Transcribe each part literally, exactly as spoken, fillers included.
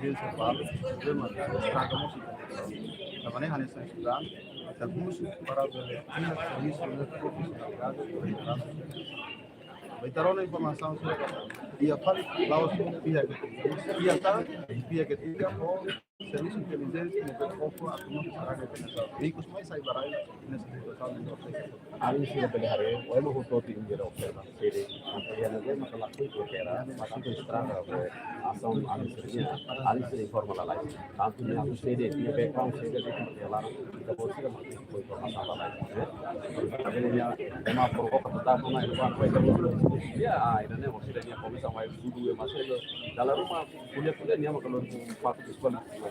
inteligénsia ba problema estraga mós. Tanba ne'e hanesan estudante, ita husu para bele iha servisu ne'e profisionalidade, lideransa. Ita rona informasaun sira, iha fali la'ós iha ketik, iha tan, iha ketik, ho servisu intelijénsia, ne'ebé fó atu mós estraga internasionál. Ikus mai sai ba rai, nessa situasaun ne'e. Alin sira bele haree, o ema hotu-hotu injera observa. Sede, anta iha ne'ebé maka laku ko kera, maka ko estraga ko asaun alin sira nian, alin sira informa lalais. Tantu ne'e atu sede, nia background sede, ita bele haree, ita bele sira maka ko informasaun lalais. Ita bele nia, ema provoka tetap na ema ko ita bele. Ya, ah, ida-ne'e maksudnya nia komesa mai sudu ema sira. Dala ruma, kuliah-kuliah nia maka lori fakultas kualitas.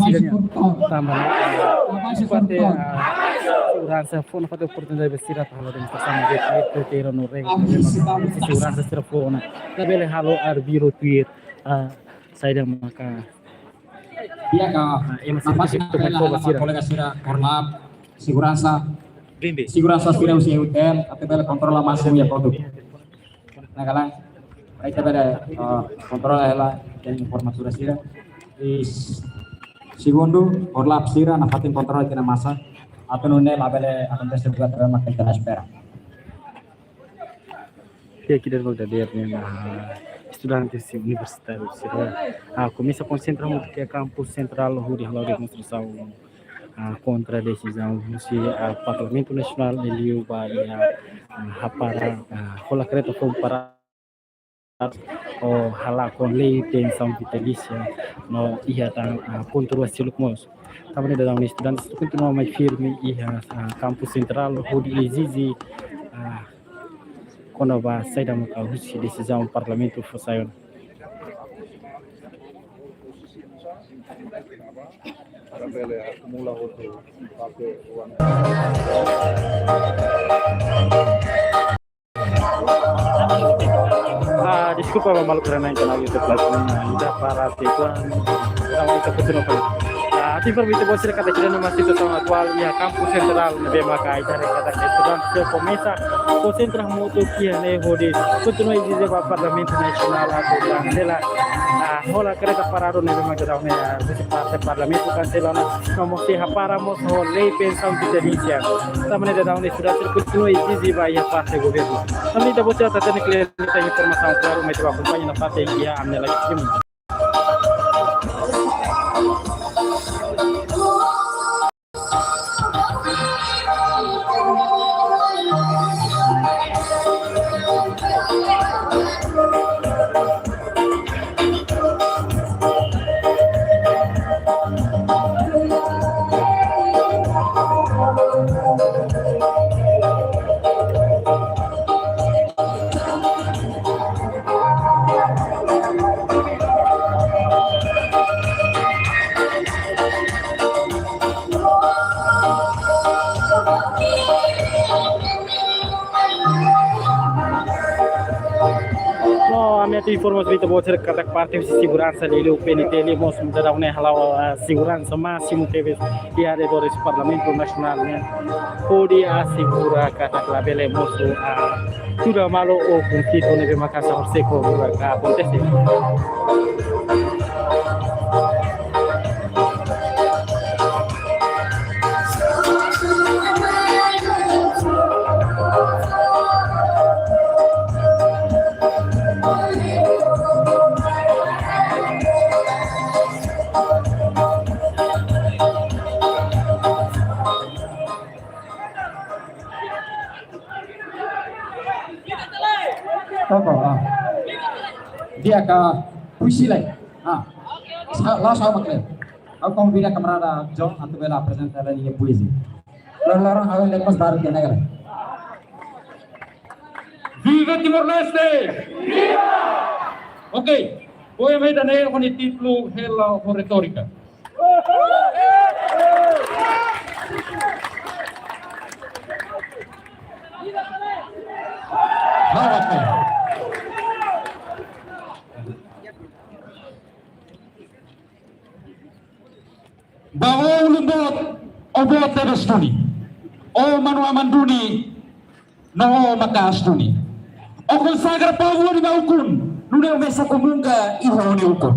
sira-nia tanba ne'e, ah, parte, ah, seguransa fó nafatin oportunidade ba sira atu halo demonstrasaun ne'ebé tuir kritéria no regra, ne'ebé mak seguransa sira fó ona. Labele halo arbiru tuir, ah, saida maka, ah, ema sira nafatin ne'e fó ba sira. Kolega sira, Korlap, seguransa, seguransa sira husi E U T L, atu bele kontrola másimu iha kotuk. Nah, kalan, ita bele, eh, kontrola hela, dehan informasaun sira. I s-, segundu, Korlap sira nafatin kontrola tiha ona masa, atu nune'e labele akontese buat ne'ebé mak ita la espera. Iha ida-ne'e mak dadeer ne'e, ah, estudante universitáriu sira, ah, komesa konsentra hamutuk iha kampus sentrál hodi hala'o demonstrasaun, ah, kontra desizaun husi, ah, Parlamentu Nasionál liuliu ba iha, ah, hapara, ah, hola karreta foun para, ou halakon lei pensaun vitalísia no iha tan, ah, kontroversia luk mós. Tanba ne'e daudaun ne'e estudantes kontinua mai firme iha, ah, kampus sentrál hodi ezije, ah, kona-ba saida maka husi desizaun Parlamentu fó sai ona. Ah, deskulpa ba maluk sira na'in kanál YouTube live ne'e, ita para tiha uitoan, ita kontinua fali. Ah, atu informa ita-boot sira katak ida-ne'e mak situasaun atuál iha kampus sentrál ne'ebé maka ita haree katak estudante sira komesa konsentra hamutuk iha ne'e hodi kontinua ezije ba Parlamentu Nasionál atu kansela, ah, hola karreta paradu ne'ebé mak daudaun ne'e, ah, husi parte Parlamentu kansela ona, no mós sei hapara mós ho lei pensaun vitalísia. Tanba ne'e daudaun ne'e estudante sira kontinua ezije ba iha parte governu. Ami ita-boot sira hatene kle'an ita informasaun klaru, mai ita akompaña nafatin iha ami-nia live stream. No, ami atu informa ba ita-boot sira katak parte husi seguransa liuliu P N T L mós daudaun ne'e hala'o, ah, seguransa másimu tebes iha arredores Parlamentu Nasionál ne'e, hodi asegura katak labele mosu, ah, tuda malu ou konflitu ne'ebé maka sa horisehik akontese. Toko, ah. Di'ak, puisi lai. Ah. Sa-, la sa makle. Ha'u konvida kamarada John atu bele aprezenta lai nia puisi. Loroloron ha'u depois baru dia negra. Viva Timor-Leste! Viva! Ok. Poema ida-ne'e ho nia títulu Hela ho Retórika. Ba ó ulun boot, ó boot tebes duni. Ó manu-aman duni, no ó maka'as duni. Ó konsagra povu hodi ba ukun, nune'e ó mesak komunga iha ó-nia ukun.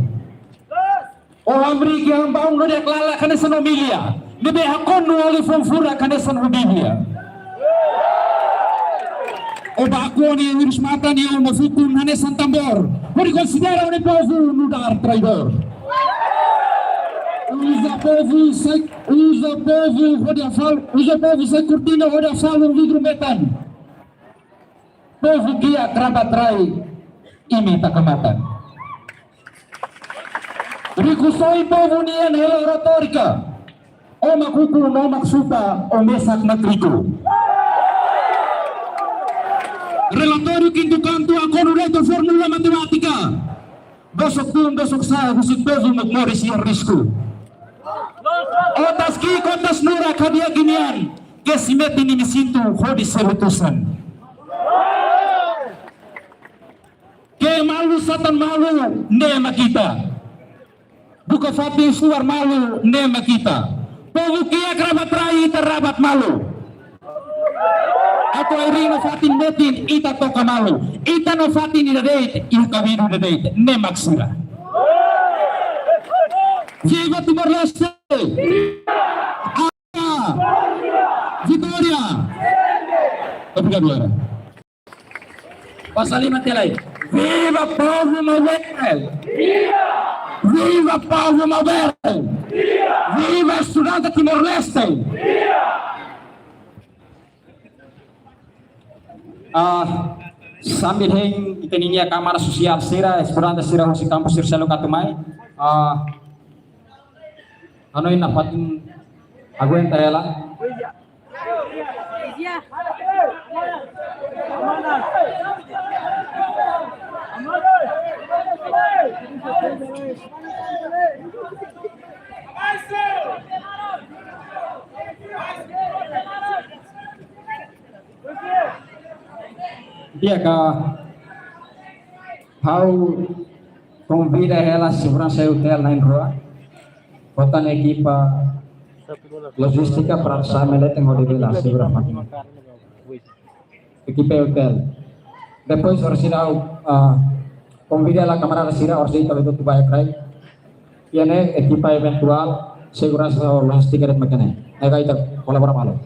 Ó hamriik iha hambaun no di'ak lalak hanesan ó Bíblia. Ne'ebé hakonu ó liafuan furak hanesan ó Bíblia. Ó baku ó-nia uirus-matan iha uma fukun hanesan tambór. Hodi konsidera ó-nia povu nu'udar traidór. Uza povu sai, uza povu hodi afal, uza povu sai kurtina hodi afal vidru metan. Povu kiak rabat rai imi taka matan. Rikusoin povu nian hela retórika. Ó mak ukun, ó mak suta, ó mesak mak riku. Relatóriu kintu kantu hakonu de'it ho fórmula matemátika. Besok tun, besok sa'e, husik povu mak moris iha risku. Otas ki'ik, otas nurak, hadi'a kimian, ke simetin imi sintu hodi selu tusan. Ke malu satan malu, ne'e mak ita. Buka fatin suar malu, ne'e mak ita. Povu kiak rabat rai, ita rabat malu. Atu ai-riin no fatin metin, ita toka malu. Ita no fatin ida de'it, iha kabidu ida de'it, ne'e mak sira. Viva Timor-Leste! Viva! Vitória! Obrigadu, Ara. Pasa lima tiha lai. Viva povu Maubere! Viva! Viva povu Maubere! Viva! Viva estudante Timor-Leste! Viva! Ah, sambil hein ita-nia kamarada sosiál sira, estudante sira husi kampus sira seluk atu mai. Ah, hanoin nafatin aguenta hela. Di'ak, ha'u konvida hela seguransa hotel na'in-rua, ho tan ekipa lojístika para sa'e mai leten hodi bele asegura fatin. Ekipa hotel. Depois oras ida ha'u, ah, konvida hela kamarada sira, oras ida ita hotu-hotu bá iha kraik. Iha ne'e ekipa eventuál, seguransa ho lojístika de'it mak iha ne'e. Ne'e ita kolabora malu.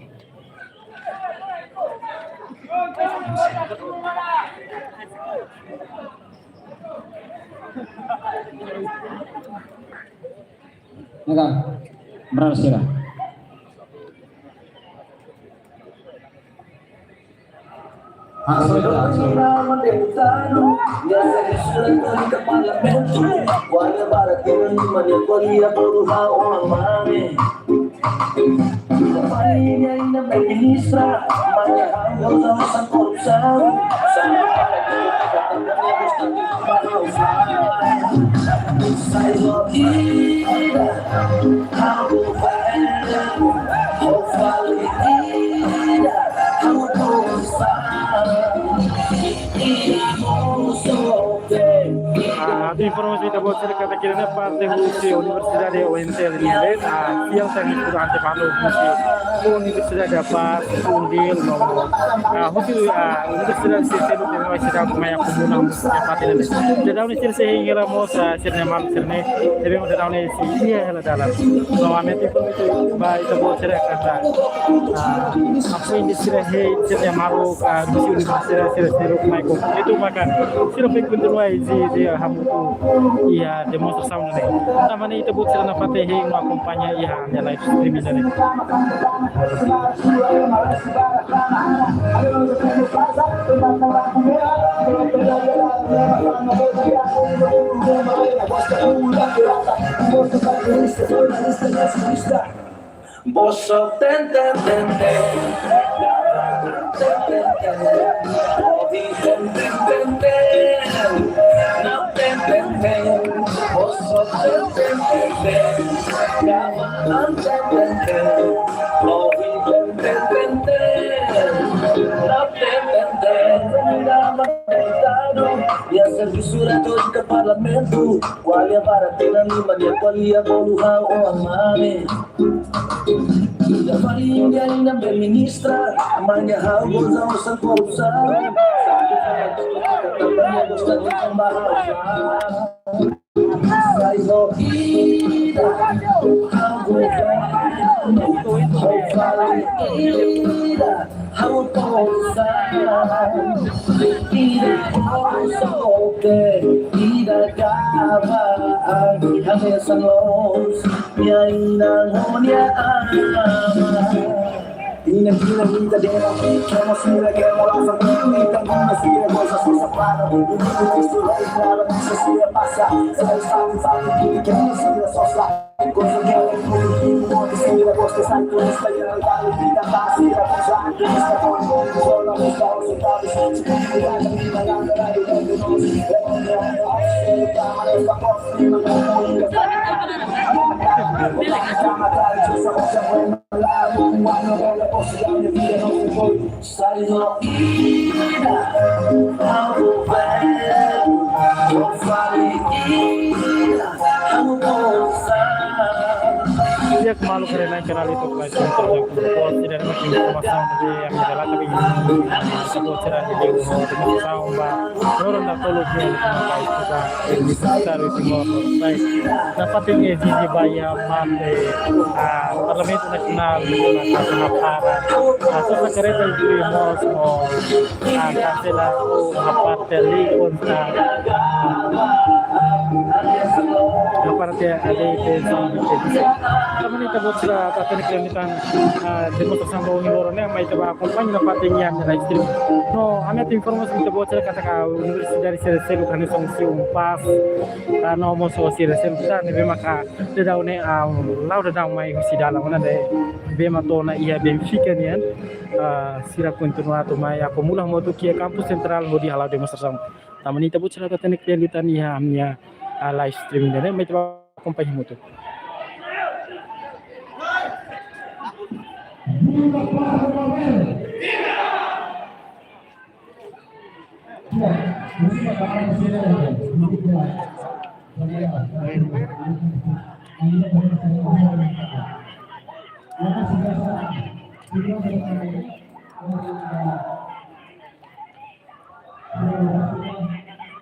Ne'e ka, kamarada sira. Informasaun ita-boot sira katak iha ne'e parte husi Universidade U N T L nian, ah, fiel tan estudante balu husi Universidade da Paz, UNDIL, no, ah, husi, ah, universidade sira seluk ne'ebé mai sira mai akumula husi parte ne'e. Daudaun ne'e sira sei hein hela mós, ah, sira-nia maluk sira-ne'e, ne'ebé daudaun ne'e sei iha hela dalan. No, ami atu informa ba ita-boot sira katak, ah, apoiu ne'ebé sira hein sira-nia maluk, ah, husi universidade sira seluk mai kompletu maka sira bele kontinua ezije hamutuk iha demonstrasaun ne'e. Tanba ne'e ita-boot sira nafatin hein no akompaña iha ami-nia live streaming ne'e. Boso ten ten ten ten. Ten ten ten ten. Ovi ten ten ten ten. Nau ten ten ten. Boso ten ten ten ten. Gama an ten ten ten. Ovi ten ten ten ten. Nau ten ten ten. Gama deitadu. Iha servisu retórika parlamentu. Ko'alia barak tinan lima nia ko'alia bolu ha'u o amane. Ida fali India nia ministra, manya hau goza osan korupsaun. Tanba nia gosta de tambah hau. Sai ho ida, hau governu, hau fali ida. Ha'u tosa, ida ha'u soke, ida kaba, ami hanesan loos, nia inan ho nia aman. Ina kina ita dera, kema sira kema lasa, ita kema sira goza sosa para, ita kema sira goza sosa para, sai, sai, sai, kema sira sosa. Sai no ida, ha'u governu, ha'u fali ida, ha'u tosa. Di'ak, maluk sira, iha kanál YouTube Live Center, yang pun kos tidak ada informasaun ne'ebé ami relata ba imi. Ita-boot sira ne'ebé demonstrasaun ba loron datoluk nian, ita-boot sira ne'ebé demonstrasaun ba loron datoluk nian. Nafatin ezije ba iha parte, ah, Parlamentu Nasionál, na Kaza Hapara. Ah, sosa kareta inkluí mós, ah, kansela, ah, parte lei kontra, ah, parte lei pensaun vitalísia. Tanba ne'e ita-boot sira atu hatene kle'an liután, ah, demonstrasaun ba ohin loron ne'e, mai ita bá akompaña nafatin iha live stream. No, ami atu informa ita-boot sira katak universidade sira seluk hanesan husi UNPAZ, ah, no mós sira seluk tan ne'ebé maka daudaun ne'e, ah, la'o daudaun mai husi dalan ona ne'ebé mak to'o ona iha Benfica nian, ah, sira kontinua atu mai akumula hamutuk iha kampus sentrál hodi hala'o demonstrasaun. Tanba ne'e ita-boot sira atu hatene kle'an liután iha ami-nia, ah, live streaming ne'e, mai ita bá akompaña hamutuk.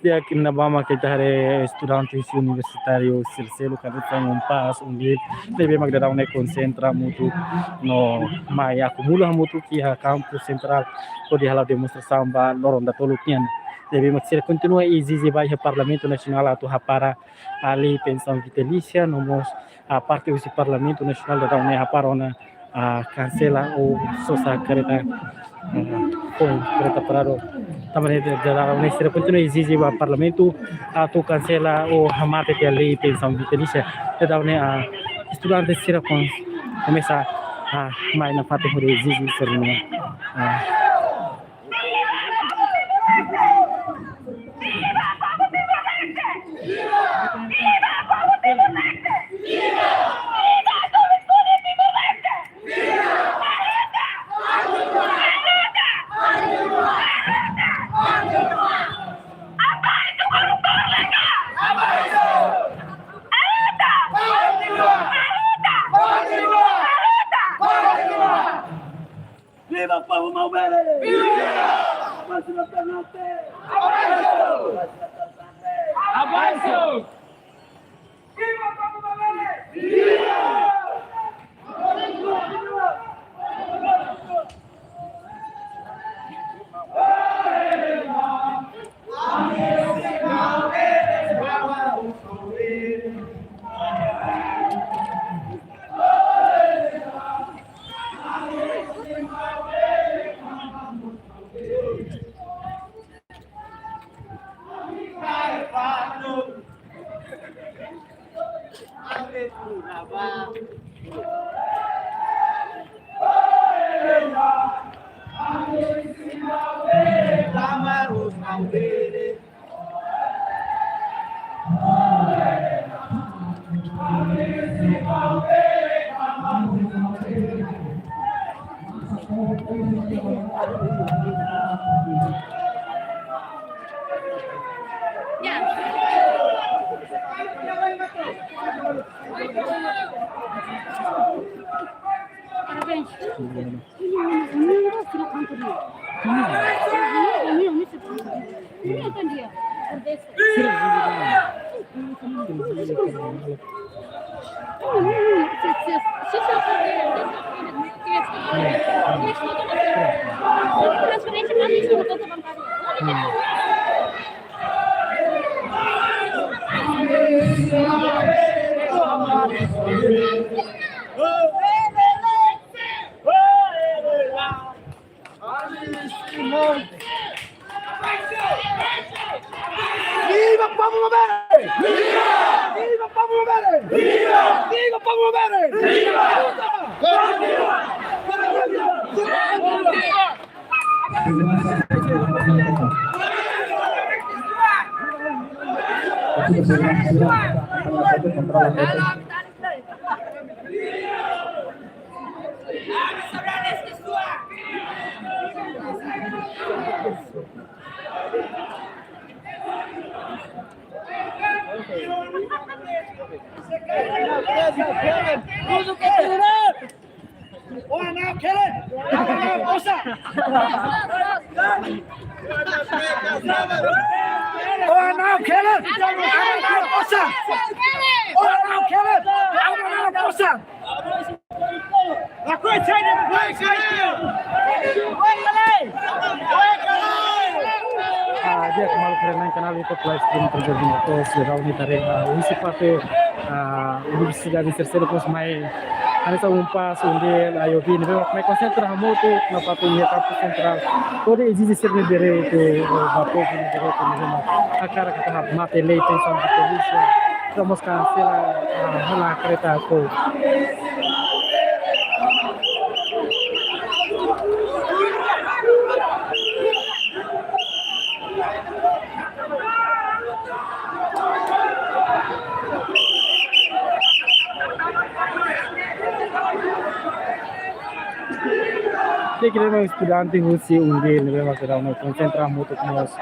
Di'ak, iha ne'ebá maka ita haree estudante universitáriu sira seluk hanesan UNPAZ, UNDIL, ne'ebé mak daudaun ne'e konsentra hamutuk no mai akumula hamutuk iha kampus sentrál hodi hala'o demonstrasaun ba loron datoluk nian. Ne'ebé mak sira kontinua ezije ba iha Parlamentu Nasionál atu hapara lei pensaun vitalísia, no mós, ah, parte husi Parlamentu Nasionál daudaun ne'e hapara ona, ah, kansela ou sosa kareta, ah, foun, kareta paradu. Tanba ne'e daudaun ne'e sira kontinua ezije ba Parlamentu atu kansela ou hamate tiha lei pensaun vitalísia. Daudaun ne'e, ah, estudante sira kon-, komesa, ah, mai nafatin hodi ezije sira-nia, ah, Viva povo Maubere! Viva! Abaixo Nacional T! Abaixo! Abaixo Nacional T! Abaixo! Viva povo Maubere! Viva! Parabéns. Viva povo Maubere! Viva! Viva povo Maubere! Viva! Viva povo Maubere! Viva! Ah, di'ak, maluk sira, kanál YouTube live stream terjadi terus di Rauni Tare, ah, husi parte, ah, Universidade Cercero, terus mai, hanesan Unpaz, UNDEL, IOB, ne'ebé mak mai konsentra hamutuk iha parte iha kampus sentrál. Hodi ezije sira-nia direitu, eh, ba povu nia direitu, ne'ebé mak hakarak atu hamate lei pensaun vitalísia, no mós kansela, ah, hela kareta foun. Di'ak, ita-nia estudante husi UNDEL ne'ebé mak daudaun konsentra hamutuk mós,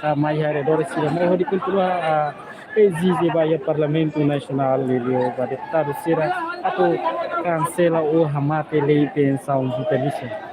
ah, mai iha arredór sira mai hodi kontinua, ah, ezije ba iha Parlamentu Nasionál, liuliu ba deputadu sira atu kansela ou hamate lei pensaun vitalísia.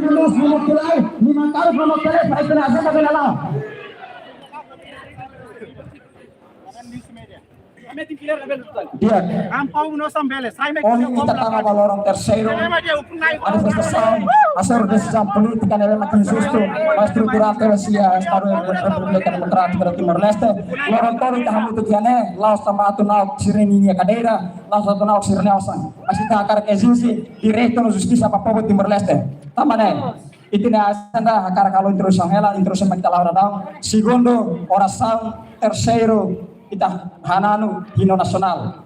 lima belas nomor tulai, lima tarik nomor tulai, para itu nak saya tak kenal. Di'ak. Ampau no sambele, sai me ohin ita tama ba loron terseiru. Manifestasaun hasoru desizaun polítika ne'ebé mak injustu, mas estruturál tebes iha Estadu Repúblika Demokrátika do Timor-Leste. Loron tolu ita hamutuk iha ne'e, la'ós tanba atu na'ok sira-nia kadeira, la'ós atu na'ok sira-nia osan. Mas ita hakarak ezije direitu no justisa ba povu Timor-Leste. Tanba ne'e, ita-nia ajenda hakarak halo introdusaun hela, introdusaun mak ita la'o daudaun. Segundu, orasaun, terseiru, ita hananu himnu nasionál.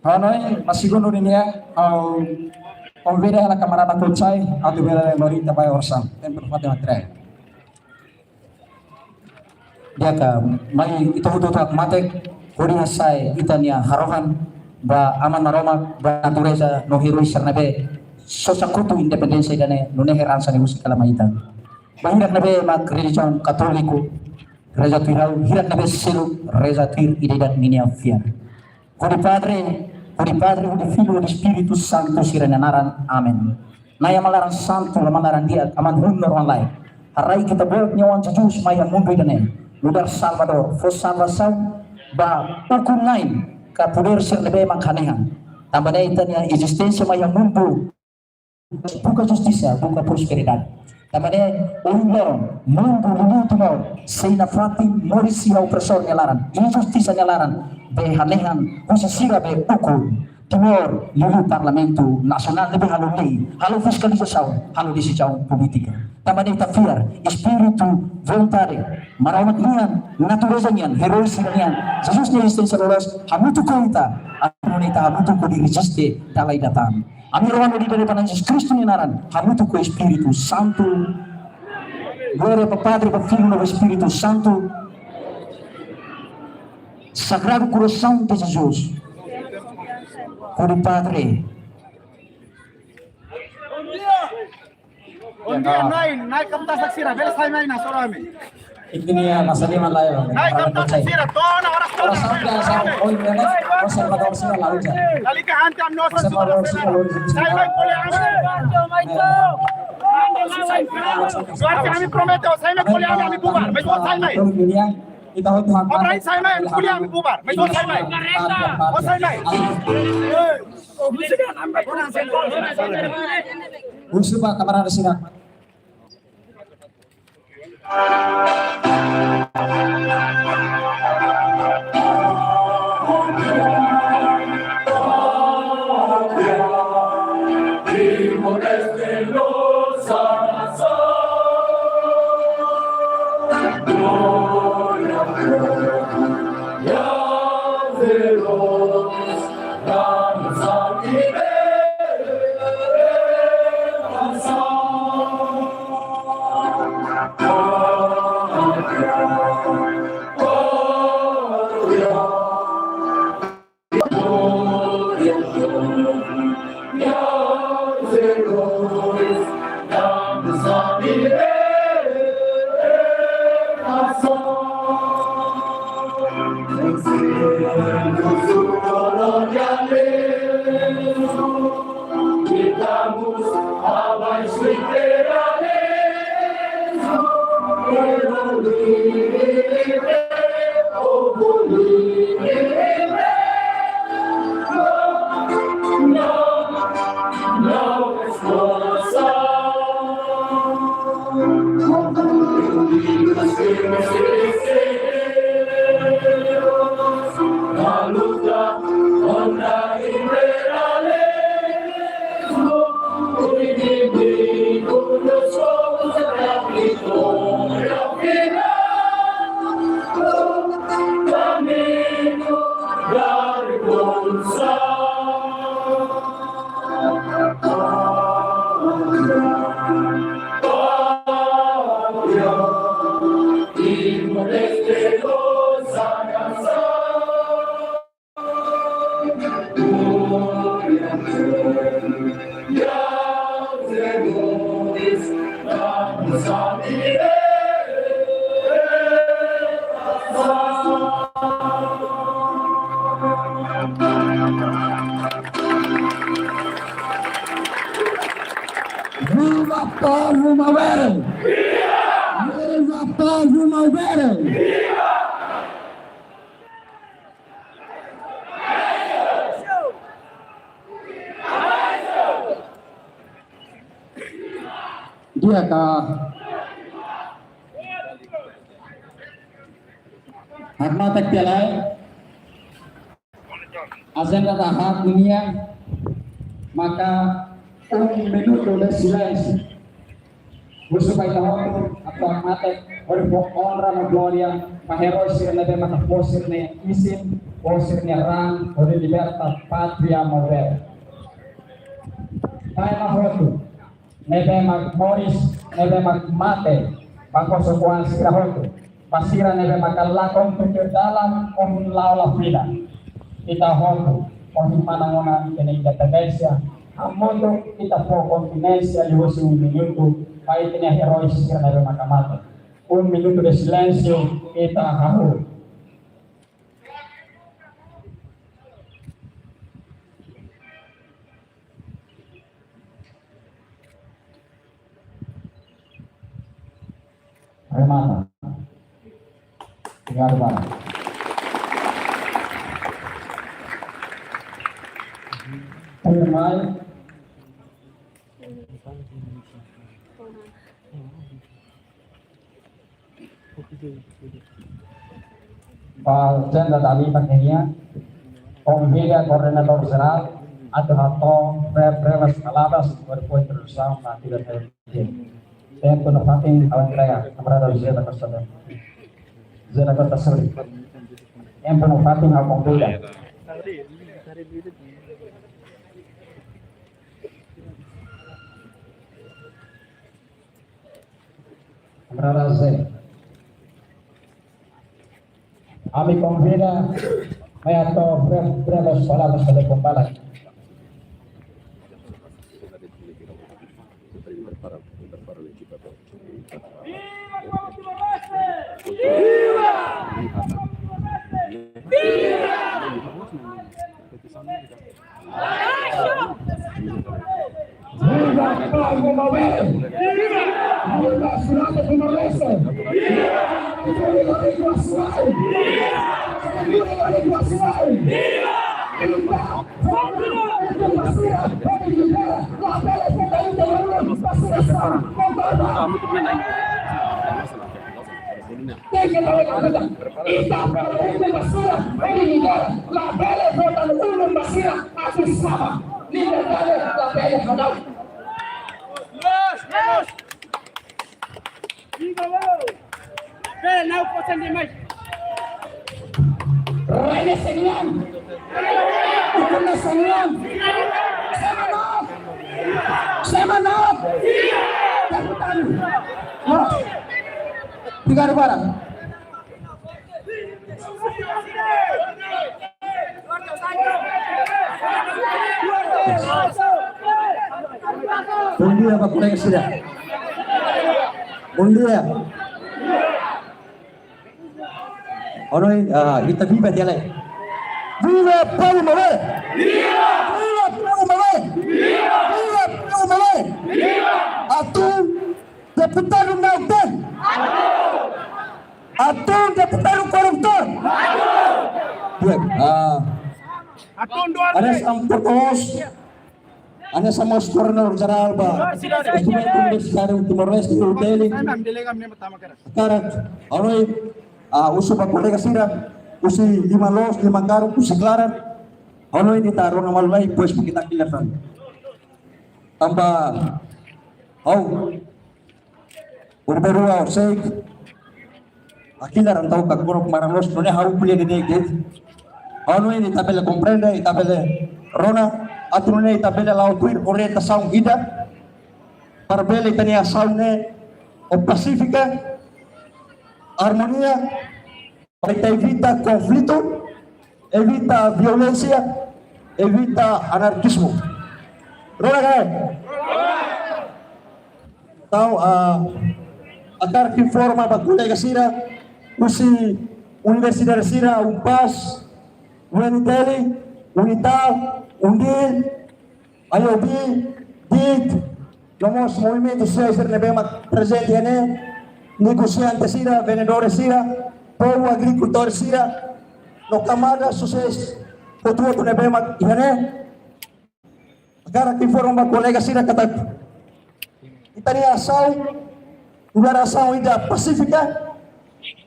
Ha'u hanoin, ba segundu nian, ha'u konvida hela kamarada Kucai, atu bele lori ita ba orasaun. Templu Fátima Trevi. Di'ak, mai ita hotu-hotu hakmatek, hodi hasa'e ita-nia harohan ba Aman Maromak, ba natureza no heróis sira ne'ebé sosa kutu independénsia ida-ne'e, nune'e heransa ne'e husik hela mai ita. Ba hirak ne'ebé mak relijiaun Katóliku, reza tuir ha'u, hirak ne'ebé seluk, reza tuir ida-idak ninia fiar. Hodi Padre, hodi Padre, hodi Filho, hodi Espíritu Santu sira-nia naran. Amen. Na'i Aman laran santu, Aman laran di'ak, Aman hun no rohan-laek. Haraik Ita-Boot nia Oan Jesus mai iha mundu ida-ne'e, nu'udar Salvadór, fó salvasaun ba ukun-na'in ka podér sira ne'ebé mak hanehan. Tanba ne'e ita-nia ezisténsia mai iha mundu buka justisa, buka prosperidade. Tanba ne'e ohin loron mundu liuliu Timor sei nafatin moris iha opresór nia laran, injustisa nia laran, be hanehan husi sira be ukun. Timor liuliu Parlamentu Nasionál ne'ebé halo lei, halo fiskalizasaun, halo desizaun polítika. Tanba ne'e ita fiar, espíritu, vontade, Maromak nian, natureza nian, heróis sira-nian, Jesus nia ezisténsia loloos hamutuk ho ita, atu nune'e ita hamutuk hodi reziste dala ida tan. Ami rohan hodi Ita-nia Na'i Jesus Kristu nia naran, hamutuk ho Espíritu Santu. Glória ba Padre, ba Filho no ba Espíritu Santu. Sagrado Coração de Jesus. Hodi Padre. Bom dia, Na'i, Na'i kaptasak sira, bele sai mai na sorami. Ita-nia masa lima lai, Na'i kaptasak sira, tona oras tona. Oras sampai asal, oh, ini, oras sampai sira lalu aja. Lalika hantam no oras sampai sira lalu aja. Sai mai ko'alia ami. Berarti ami promete, sai mai ko'alia ami, ami bubar. Mas sai mai. Ita hotu hak. Obrai sai mai, ko'alia ami bubar. Mas sai mai. Oh, sai mai. Husu ba kamarada sira. Viva povu Maubere! Viva povu Maubere! Di'ak, hakmatek tiha lai. Ajenda dahaat nian maka um minutu de silénsiu. Husu ba ita hotu atu hakmatek hodi fó onra no glória ba eroi sira ne'ebé maka fó sira-nia isin, fó sira-nia raan hodi liberta pátria maubere. Ba ema hotu ne'ebé mak moris, ne'ebé mak mate, ba kosok-oan sira hotu, ba sira ne'ebé maka lakon tutur dalan ohin la'o la fila. Ita hotu ohin manán ona ita-nia independénsia, hamutuk ita fó kontinénsia liuhusi um minutu ba ita-nia eroi sira ne'ebé maka mate. Um minutu de silénsiu, ita hahú. Remata. Obrigadu, Bala. Tuirmai. Ba ajenda dali ba kenia, konvida koordenadór jerál atu hato'o bre-, breves palavras, depois introdusaun ba atividade. Tempu no fatin ha'u entrega, kamarada José da Costa Bento. José da Costa, sorry. Tempu no fatin ha'u konvida. Kamarada José. Ami konvida mai hato'o bre-, breves palavras ba ita hotu. Viva Paulo Maubere! Viva Estado Timor-Leste! Viva República Timor-Leste! Viva República Timor-Leste! Viva! Viva! Tenke bele katak ita para ulun ba sira, hodi libera, labele vota ulun ba sira atu saba. Liberdade labele hadau. Bele nau kosen demais. Rene senian. Ukuna senian. Sema no. Sema no. Deputadu. No. Tiga barak. Bondia ba kolega sira. Bondia. Ohin, ah, ita viva tiha lai. Viva Paulo Maubere! Viva! Viva Paulo Maubere! Viva! Viva Paulo Maubere! Viva! Hatún deputadu na'ok-teen. Hatún deputadu korruptór. Di'ak, ah, Hatún Duarte. Hanesan amu portavós, hanesan mós koordenadór jerál ba Estudante Universitáriu Timor-Leste, U T L. Hakarak, ohin, ah, husu ba kolega sira, husi liman loos, liman karuk, husi klaran. Ohin ita rona malu lai, depois ita hakilar tan. Tanba, ha'u, urbaru ha'u sei hakilar entaun ka grupu maran loos, nune'e ha'u ko'alia de'it. Ha'u hanoin ita bele komprende, ita bele rona, atu nune'e ita bele la'o tuir orientasaun ida, para bele ita-nia asaun ne'e ho pasífika, armonia, para ita evita konflitu, evita violénsia, evita anarkizmu. Rona ka lae? Entaun, ah, hakarak informa ba kolega sira, husi universidade sira, UNPAZ, UNTL, UNITAL, UNDIL, IOB, DIT, no mós movimentu sosiál sira ne'ebé mak prezente iha ne'e, negosiante sira, vendedores sira, povu agrikultór sira, no kamada sosiál hotu-hotu ne'ebé mak iha ne'e. Hakarak informa ba kolega sira katak ita-nia asaun, nu'udar asaun ida pasífika,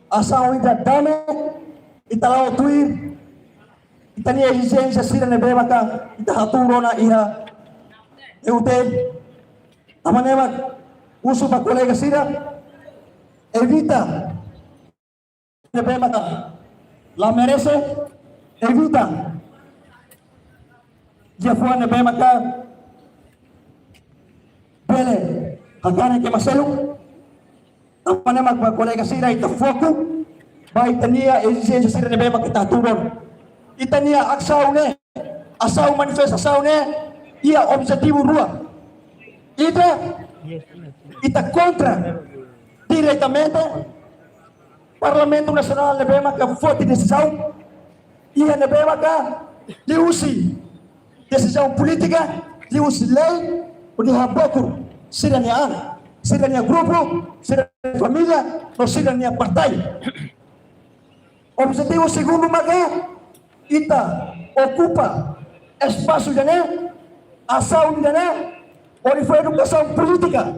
asaun ida dame, ita la'o tuir ita-nia ezijénsia sira ne'ebé maka ita hatuur ona iha E U T L. Tanba ne'e mak husu ba kolega sira, evita ne'ebé maka la merese, evita liafuan ne'ebé maka bele hakanek ema seluk. Tanba ne'e mak ba kolega sira, ita foku ba ita-nia ezijénsia sira ne'ebé maka ita hatuur ona. Ita-nia asaun ne'e, asaun manifestasaun ne'e iha objetivu rua. Ida, ita kontra diretamente Parlamentu Nasionál ne'ebé maka foti desizaun iha ne'ebé maka liuhusi desizaun polítika, liuhusi lei, hodi habokur sira-nia an, sira-nia grupu, sira-nia família, no sira-nia partai. Objetivu segundu maka ita okupa espasu ida-ne'e, asaun ida-ne'e, hodi fó edukasaun polítika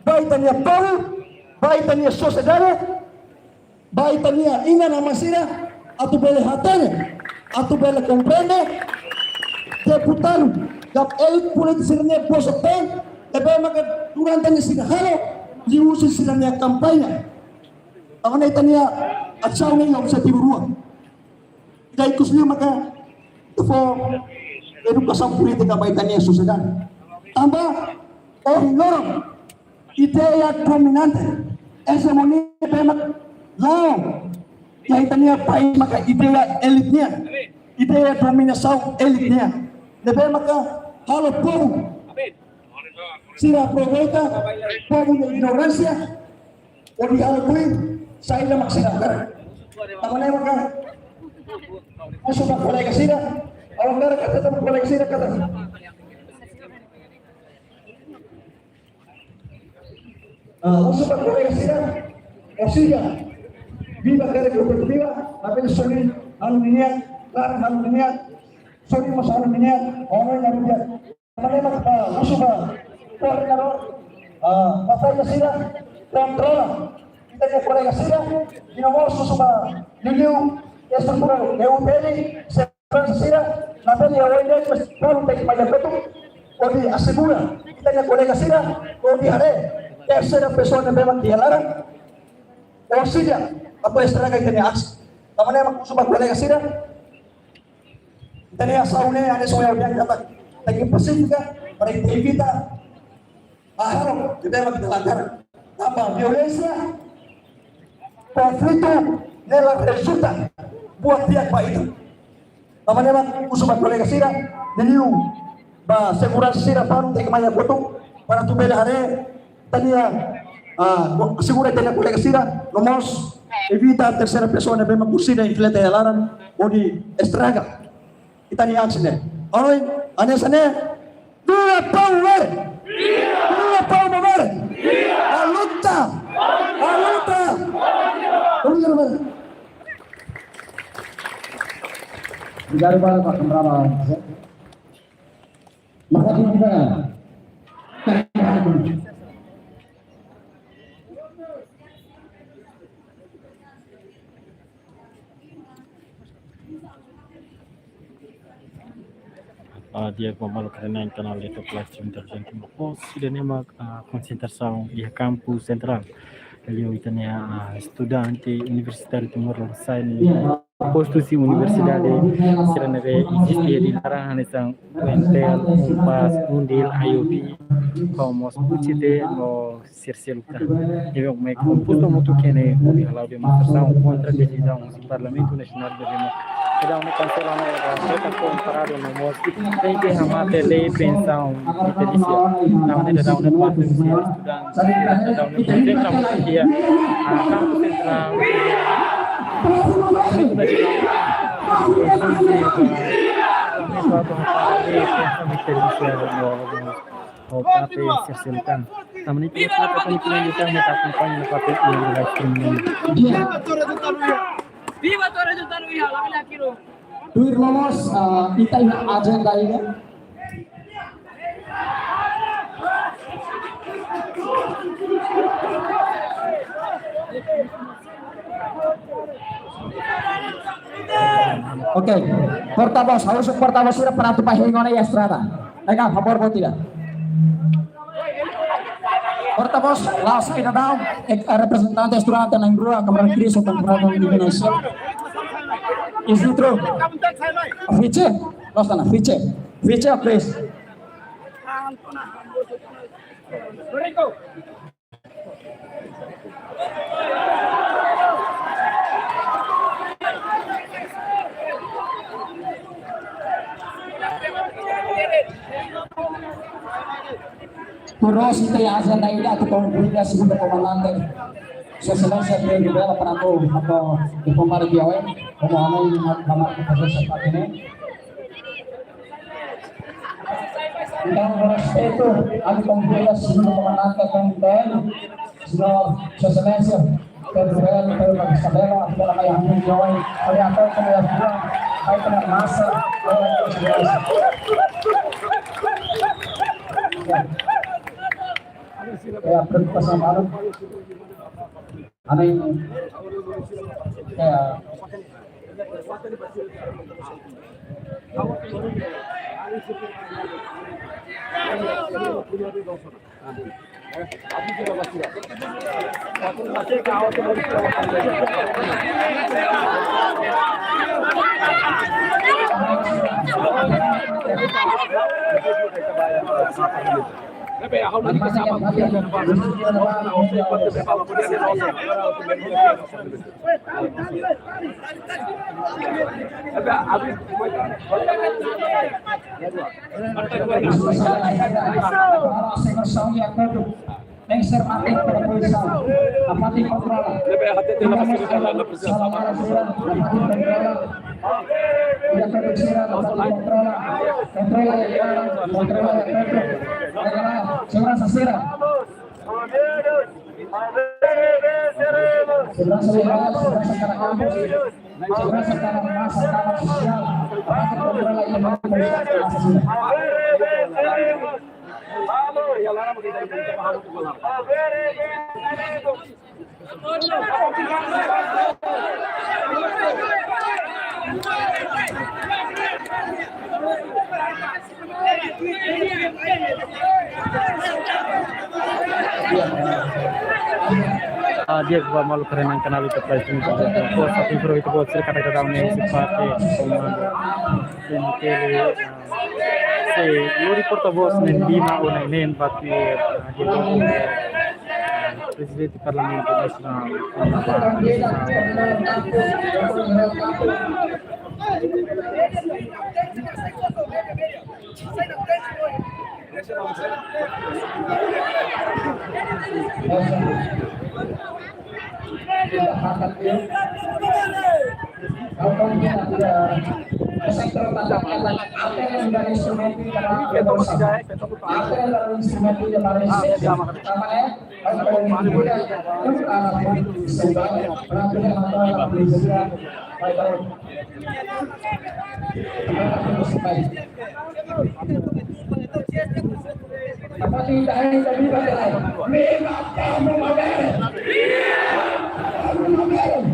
ba ita-nia povu, ba ita-nia sosiedade, ba ita-nia inan-aman sira, atu bele hatene, atu bele komprende deputadu, ka elite polítika sira-nia posisaun, ne'ebé maka durante ne'e sira halo, liuhusi sira-nia kampaña. Tanba ne'e ita-nia asaun ne'e iha objetivu rua. Ida ikus liu maka ita fó edukasaun polítika ba ita-nia sosiedade. Tanba ohin loron ideia dominante, ejemonia ne'ebé mak la'o iha ita-nia país maka ideia elite nian, ideia dominasaun elite nian. Ne'ebé maka halo povu sira aproveita povu nia ignoránsia, hodi halo tuir saida mak sira hakarak. Tanba ne'e maka husu ba kolega sira, ha'u hakarak katak kolega sira katak. Ah, husu ba kolega sira, orsida, viva kare kompetitiva, tapi sori anu ninia, kare anu ninia, sori mós anu ninia, orang yang dia. Tanba ne'e mak, ah, husu ba koordenadór, ah, ba fatin sira, kontrola ita-nia kolega sira, i no mós husu ba liuliu estrutura E U T L, seguransa sira, ne'ebé nia oin de'it, mas balu tek maya kotuk, hodi asegura ita-nia kolega sira, hodi haree terseira pesoa ne'ebé mak iha laran, orsida, atu estraga ita-nia aksi. Tanba ne'e mak husu ba kolega sira, ita-nia asaun ne'e, hanesan ohin ha'u dehan katak, tenke pasífika, para ita evita halo, ita ema ita la hakarak. Tanba violénsia, konflitu, ne'e la rezulta buat di'ak ba ita. Tanba ne'e mak husu ba kolega sira, liuliu ba seguransa sira, balu tek maya kotuk, para atu bele haree ita-nia, ah, asegura ita-nia kolega sira, no mós evita terseira pesoa ne'ebé mak orsida enfiltra iha laran, hodi estraga ita-nia aksi ne'e. Ohin, hanesan ne'e, viva povu! Viva povu! Viva! A luta! A luta! Obrigadu, obrigadu. Obrigadu barak, Pak Kameraman. Makasih, Pak. Ah, di'ak ba maluk sira iha kanál YouTube live stream Interjente Mapos, ida-ne'e mak, ah, konsentrasaun iha kampus sentrál. Liuliu ita-nia, ah, estudante universitáriu Timor Lorosa'e nian, postu husi universidade sira ne'ebé eziste iha laran hanesan U N T L, UNPAZ, UNDIL, IOB, ho mós UCD, no sira seluk tan. Ne'ebé mak kompostu hamutuk iha ne'e hodi hala'o demonstrasaun kontra desizaun husi Parlamentu Nasionál ne'ebé mak daudaun ne'e kansela ona, ita komparadu no mós tenke hamate lei pensaun vitalísia. Daudaun ne'e, daudaun ne'e parte husi estudante, daudaun ne'e konsentra hamutuk iha, ah, kampus sentrál. Ho papél sira seluk tan. Tanba ne'e ita atu akompaña no papél iha live streaming. Viva Torre do Tanuiha! Viva Torre do Tanuiha! Tuir no mós, ah, ita iha ajenda ida. Ok. Portavós, ha'u husu portavós sira para atu ba hein ona iha estrada. Lega, favór, boot ida. Portavós, la'ós ida daudaun, eh, reprezentante estudante na'in-rua, kamarada Chris, ho kamarada Ignacio. Is it true? Fiche, la'ós ona, fiche. Fiche, please. Tuir loos ita-nia ajenda ida atu konvida segundu komandante, Sua Exelénsia Pedro Bela, para atu, atu diplomar di awal, komu anai mak lamar ke proses apa ini. Entaun, ho respeitu, ami konvida segundu komandante T N I, señór Sua Exelénsia Pedro Bela, Pedro Isabela, atu mai hadirin iha oin, para atu mai atu, para atu mai masa, para atu mai masa. Ya. Ya, preokupasaun balu. Anai, ya. Mengser mate pada polisi. Apati kontrola. Lebe hati tela masih kita la presa sama. Kontrola. Kontrola. Kontrola. Seguransa sira. Seguransa legal, seguransa kada kampus, seguransa kada masa, kada sosiál. Apati kontrola iha mate polisi. Ah, di'ak ba maluk rona iha kanál YouTube, live streaming, post, atu informa ita-boot sira katak daudaun ne'e husi parte komandu M T L, ah, sei lori portavós na'in-lima ou na'in-neen ba, ah, di'ak ba, ah, Prezidente Parlamentu Nasionál, ah, Apati ita-nia ita viva, ita-nia. Viva Paulo Malver! Paulo Malver!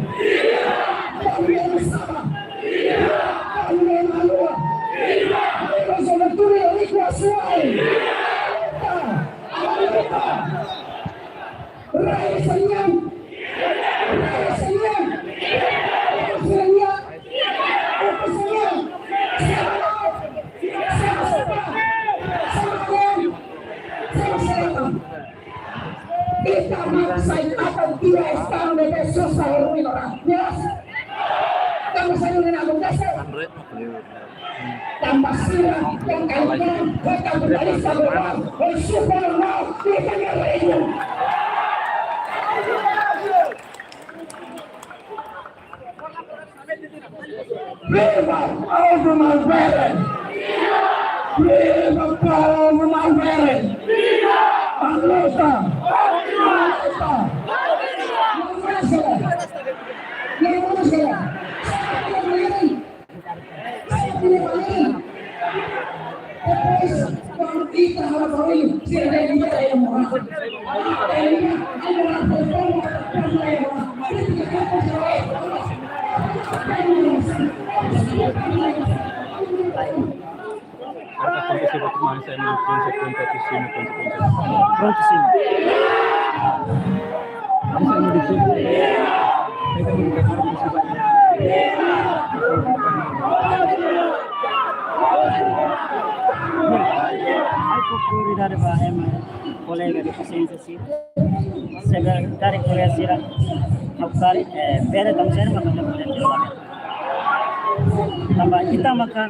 Paulo Malver! Paulo Malver! Viva Zona Turi, Rico Asuai! Viva! Viva! Raia Sanian! Raia Sanian! Raia Sanian! Raia Sanian! Sama-sama! Sama-sama! Sama-sama! Ita mak sai matan tiha estadu ne'ebé susar ho ruin orang. Jelas? Tanba sira ne'e akontese. Tanba sira, tanba kawan, tanba kapitalista globál, ho super globál, ita-nia rejiaun. Viva Paulo Malver! Viva Paulo Malver! Viva! A luta! A luta! Não vai ser! Não vai ser! Depois, kuandu ita halo barullu, sira dehan ita ema mau. Ema, ema mau. Akontese ba tu mane sai no ponto, ponto, ponto, ponto. Pronto, sim. Essa é uma dificuldade. Essa é uma dificuldade. Ai, prioridade ba ema kolega defisiénsia sira. Sekretáriu kolega sira, ha'u kari, eh, bele tau sira maka bele. Tanba ita maka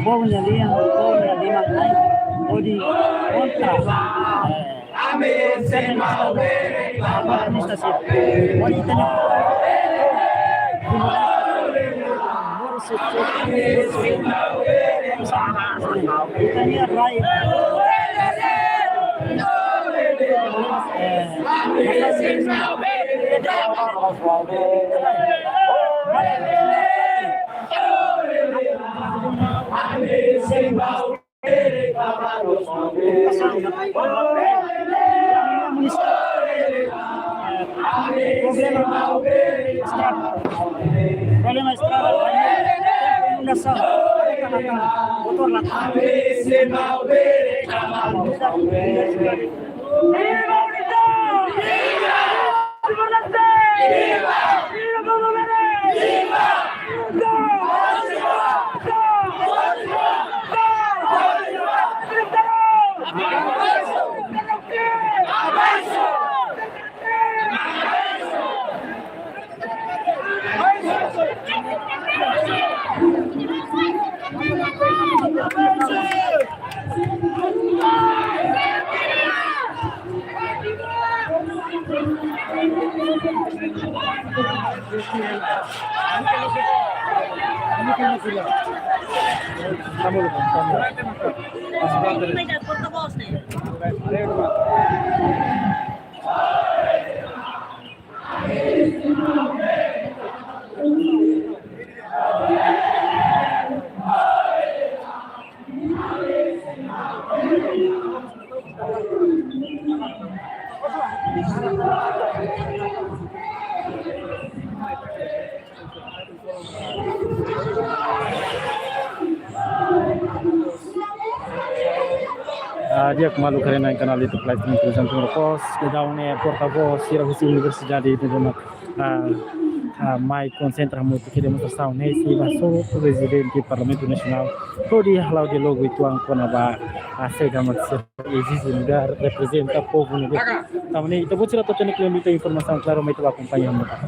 povu nia lian, povu nia liman ai, hodi kontra, eh, komunista sira. Hodi ita-nia ita-nia rai. Problema estrada. Problema estrada. Inundasaun. Motór la. Viva! Viva! Viva! Viva! Ah, di'ak, maluk haree-na'in kanál YouTube live streaming Televizaun Timor Post, daudaun ne'e portavós sira husi universidade ne'ebé mak, ah, ah, mai konsentra hamutuk iha demonstrasaun ne'e, sei ba soru Prezidente Parlamentu Nasionál hodi hala'o diálogu uitoan kona-ba, ah, saida mak sira ezije nu'udar reprezenta povu ne'ebé. Tanba ne'e, ita-boot sira to'o iha ne'e kleur ita informasaun klaru, mai ita bá akompaña hamutuk.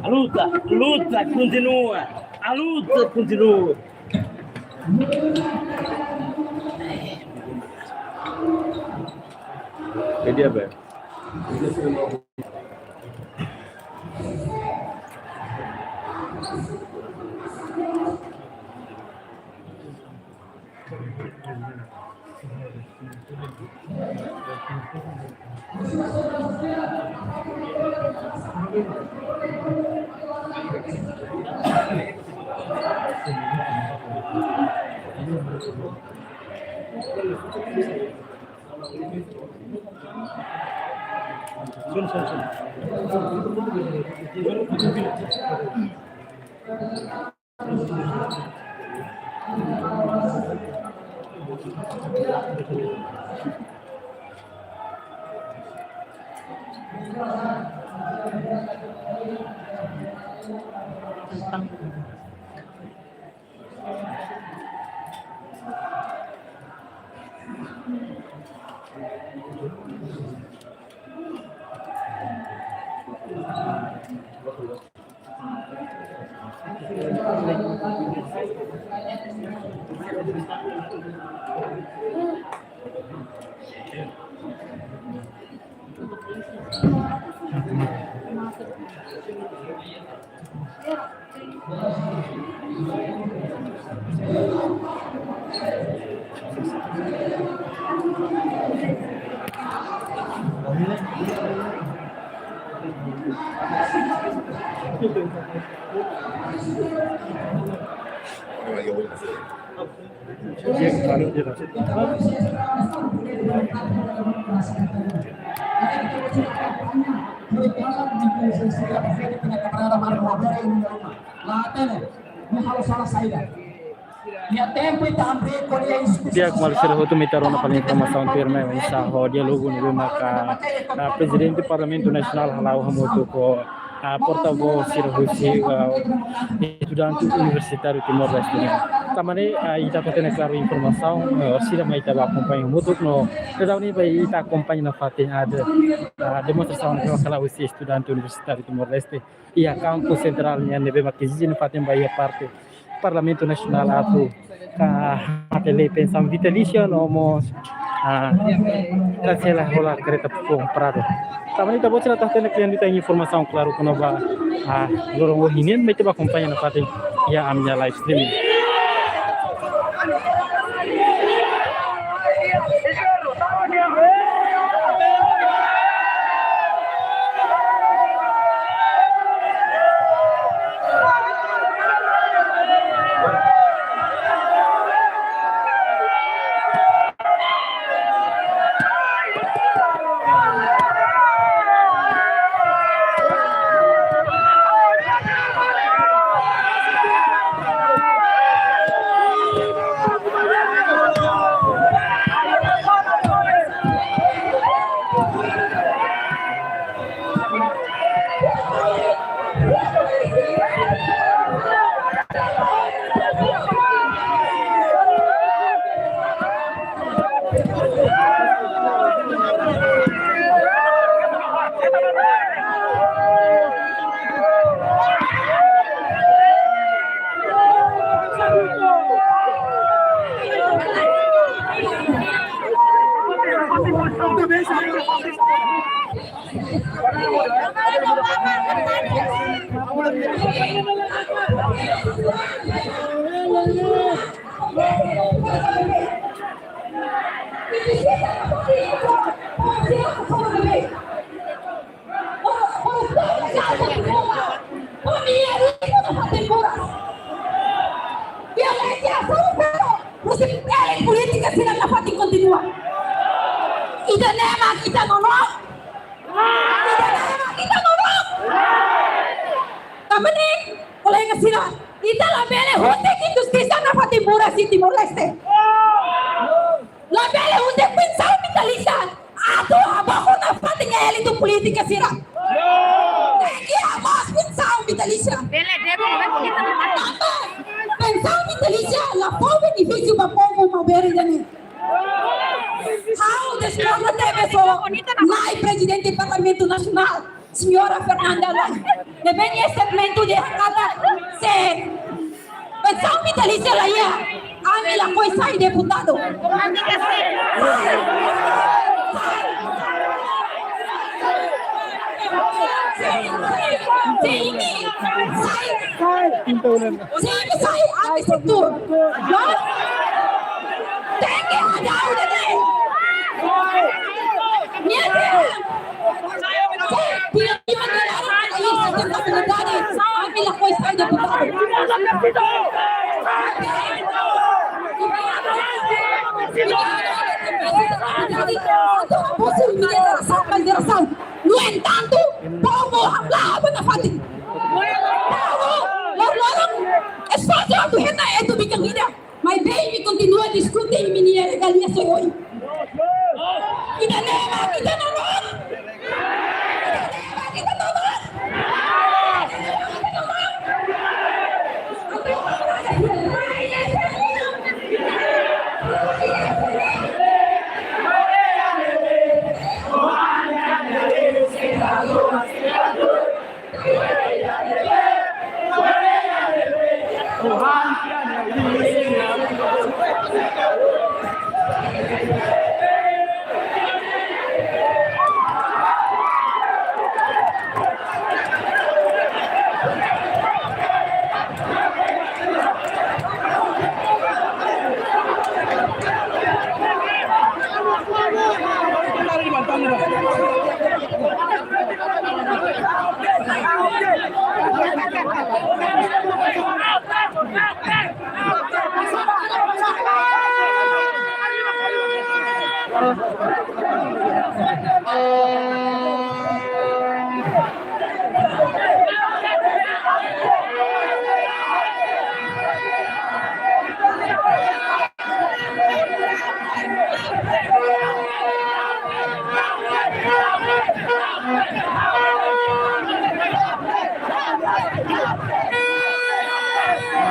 A luta, a luta continua. A luta continua. Entendi, Abel. Di'ak, maluk sira hotu, imi ita rona fali informasaun tuirmai oinsá ho diálogu ne'ebé maka, ah, Prezidente Parlamentu Nasionál hala'o hamutuk ho, ah, portavós sira husi, ah, estudante universitáriu Timor-Leste nian. Tanba ne'e, ah, ita hatene klaru informasaun, ah, sira mai ita bá akompaña hamutuk no, daudaun ne'e bá ita akompaña nafatin, ah, de, ah, demonstrasaun ne'ebé maka hala'o husi estudante universitáriu Timor-Leste iha kampus sentrál nian ne'ebé maka ezije nafatin ba iha parte Parlamentu Nasionál atu, ah, hamate lei pensaun vitalísia no mós, ah, kansela hola karreta foun Prado. Tanba ne'e ita-boot sira atu hatene kle'an ita-nia informasaun klaru kona-ba, ah, loron ohin nian, mai ita bá akompaña nafatin iha ami-nia live streaming. Polítika sira nafatin kontinua. Ida-ne'e mak ita-nia loron. Ida-ne'e mak ita-nia loron. Tanba ne'e, kolega sira, ita labele husi injustisa nafatin buras iha Timor-Leste. Labele husi pensaun vitalísia atu habaku nafatin elite polítika sira. Tenke hamoos pensaun vitalísia. Bele, debe, bele, kita. Tanba pensaun vitalísia la fó benefísiu ba povu maubere ida-ne'e. Ha'u diskorda tebes ho Na'i Prezidente Parlamentu Nasionál, Señora Fernanda Lage, ne'ebé nia statement dehan katak se pensaun vitalísia la iha, ami lakohi sai deputadu. Se imi sai, se imi sai, ami sei tuur. No? Tenke hadau ida-ne'e. Nia dehan, No entantu, povu hamlaha ba nafatin. Povu loron-loron esforsu atu hetan etu bikan ida. Maibé imi kontinua diskute imi-nia regalia soe oin. Ida-ne'e mak ita-nia loron. Ida-ne'e mak ita-nia loron.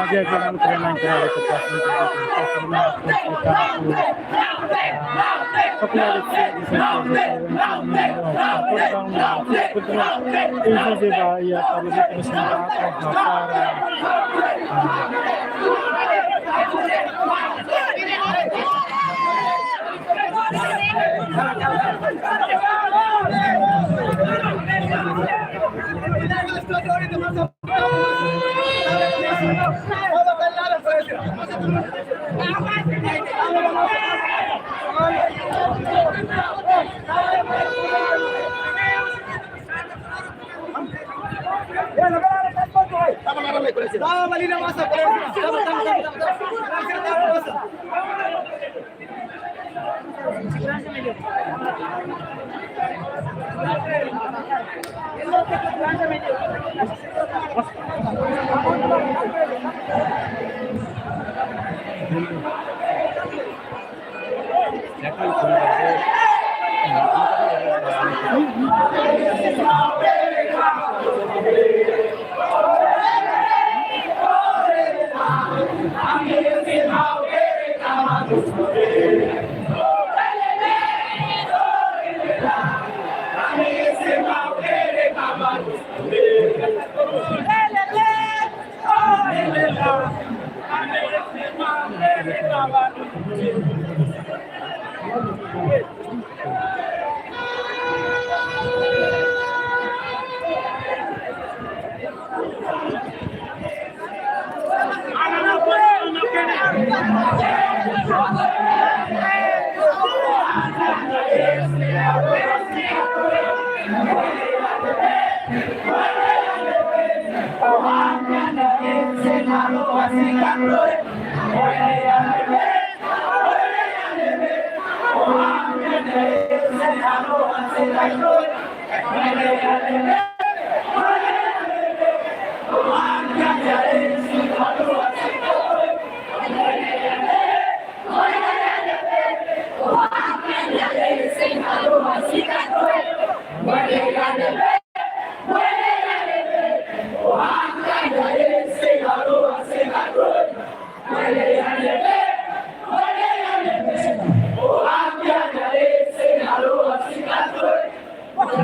Oke, oke, oke, oke, oke, oke. Oke, oke, oke.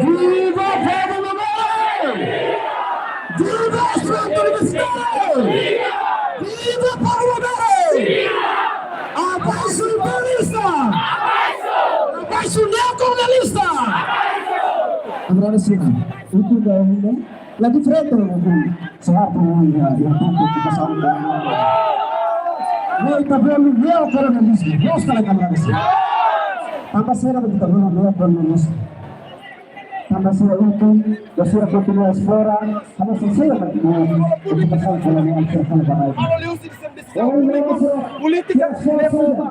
Viva Povo Maubere! Viva Estudante Universitário! Viva Povo Maubere! Abaixo imperialista! Abaixo neokolonialista! Agradesidu. Itu dah, ini. Lagi frente, ini. Sehat, ini, ya, ya, itu, itu, itu, sama, ya. Ne'e ita bolu neokolonializmu. Mós kala kala sih. Tanba sira ita bolu neokolonializmu. Tanba sira ita, ya sira kontinua esplora, tanba sira ita bolu neokolonializmu. Polítika ne'e públiku.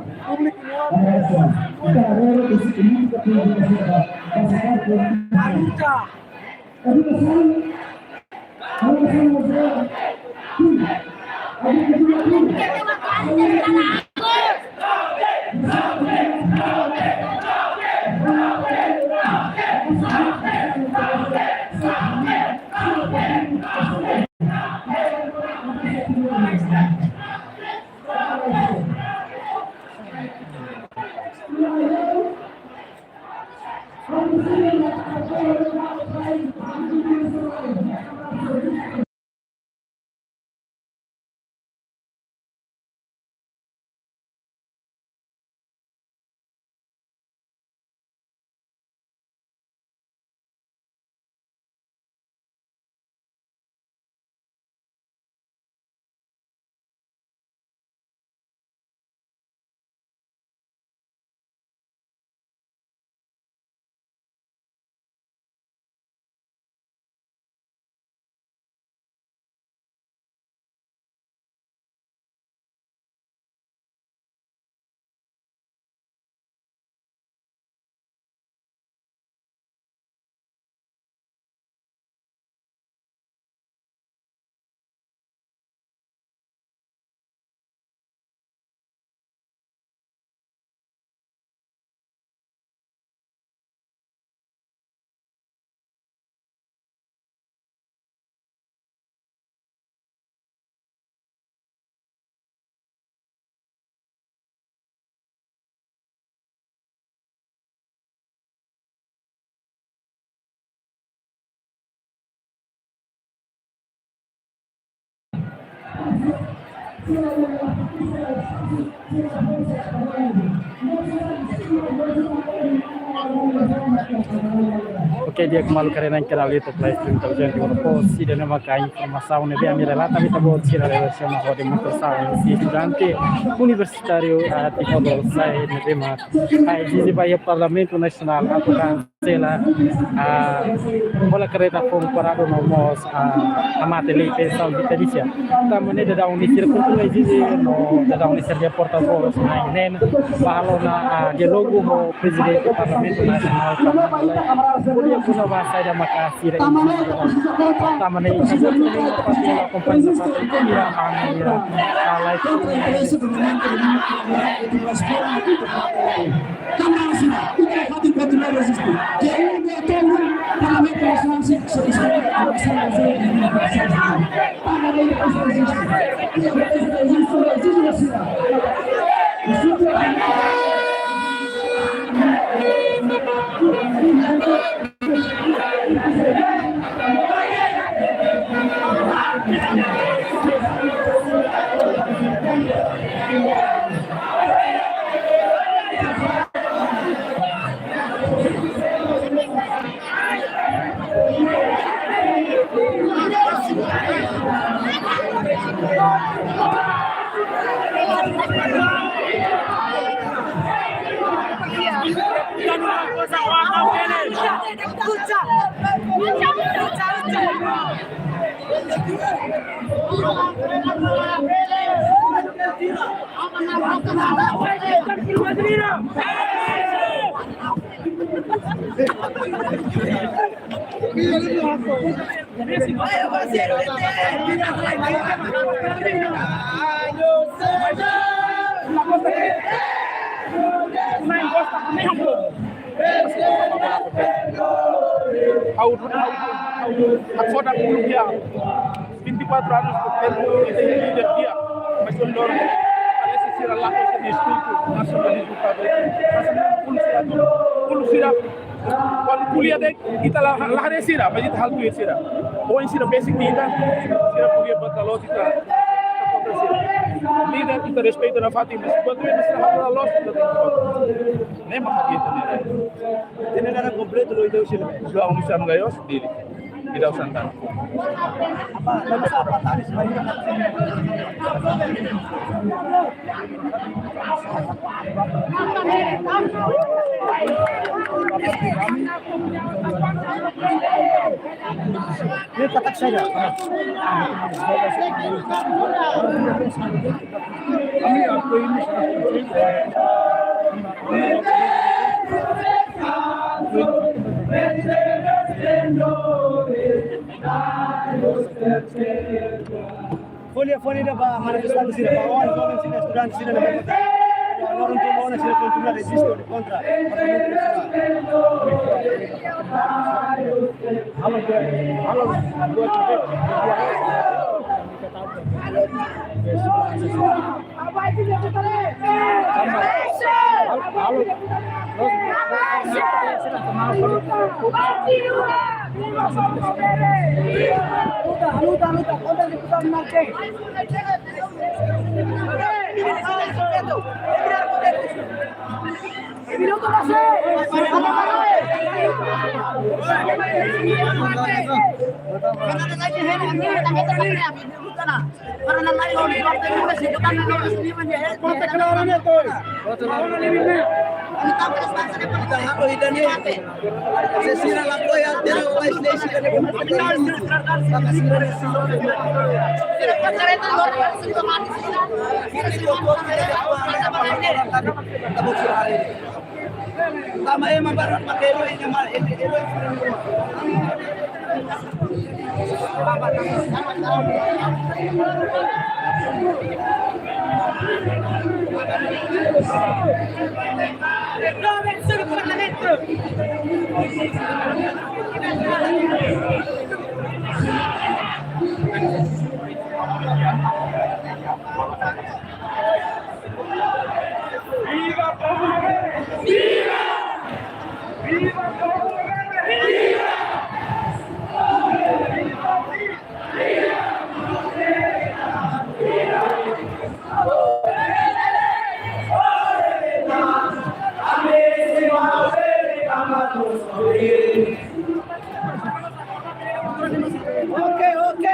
Oke, di'ak maluk, karena yang kenal itu live stream tahu jadi orang post, dan nama kain informasaun ne'ebé ami relata, ami tahu sira relasaun ho demonstrasaun husi estudante universitáriu, ah, Timor Leste ne'ebé mak, ah, ezije ba iha Parlamentu Nasionál atu kansela, ah, bola kareta foun paradu no mós, ah, hamate lei pensaun vitalísia. Tanba ne'e daudaun ne'e sira kontinua ezije no daudaun ne'e sira portavós na'in-neen bá halo ona, ah, diálogu ho Prezidente Parlamentu Nasionál, tanba ne'e ko'alia kona-ba saida maka sira ezije. Tanba ne'e ita-boot sira ne'ebé akompaña iha, ah, live stream. Kámara sira, ita fatin kontinua reziste. Dia ini dia tolu, Parlamentu Nasionál se, se, se, se, se, se, se, Parlamentu Nasionál reziste. Dia reziste, reziste, reziste, reziste. Ha'u, ha'u, ha'u, ha'u foda pulu dia. Vinte e quatro anos do tempo que tem líder dia. Mas eu adoro. Parece ser a lá que tem escrito nacionalismo para ver. Mas não pulu sira, pulu sira. Kuandu ko'alia de'it, ita la, la haree sira, mas ita halo tuir sira. Ohin sira besik ita, sira ko'alia buat la loos ita, ita kontra sira. Líder ita respeita nafatin, mas buat ne'ebé sira halo la loos ita tenke kontra. Ne'e mak ita ne'e. Ita-nia naran kompletu lo ita husi ne'ebé? João Luciano Gayos, Dili. Vidal Santana. Apa, lalu apa tadi sebenarnya? Ini katak saja. Fó lia, fó lia ida ba manifestante sira, ba oan joven sira, estudante sira, na merkado. Agora um tolo na sira kontinua reziste kontra. Halo, halo, halo. Ita halo ida-ne'e. Se sira la apoia, tera faz lei sira ne'e. Maka sira ne'e sira. Tanba ema barak pakai ero, ema ero. Viva povo! Viva! Viva povo! Viva! Viva! Viva! Ok, ok.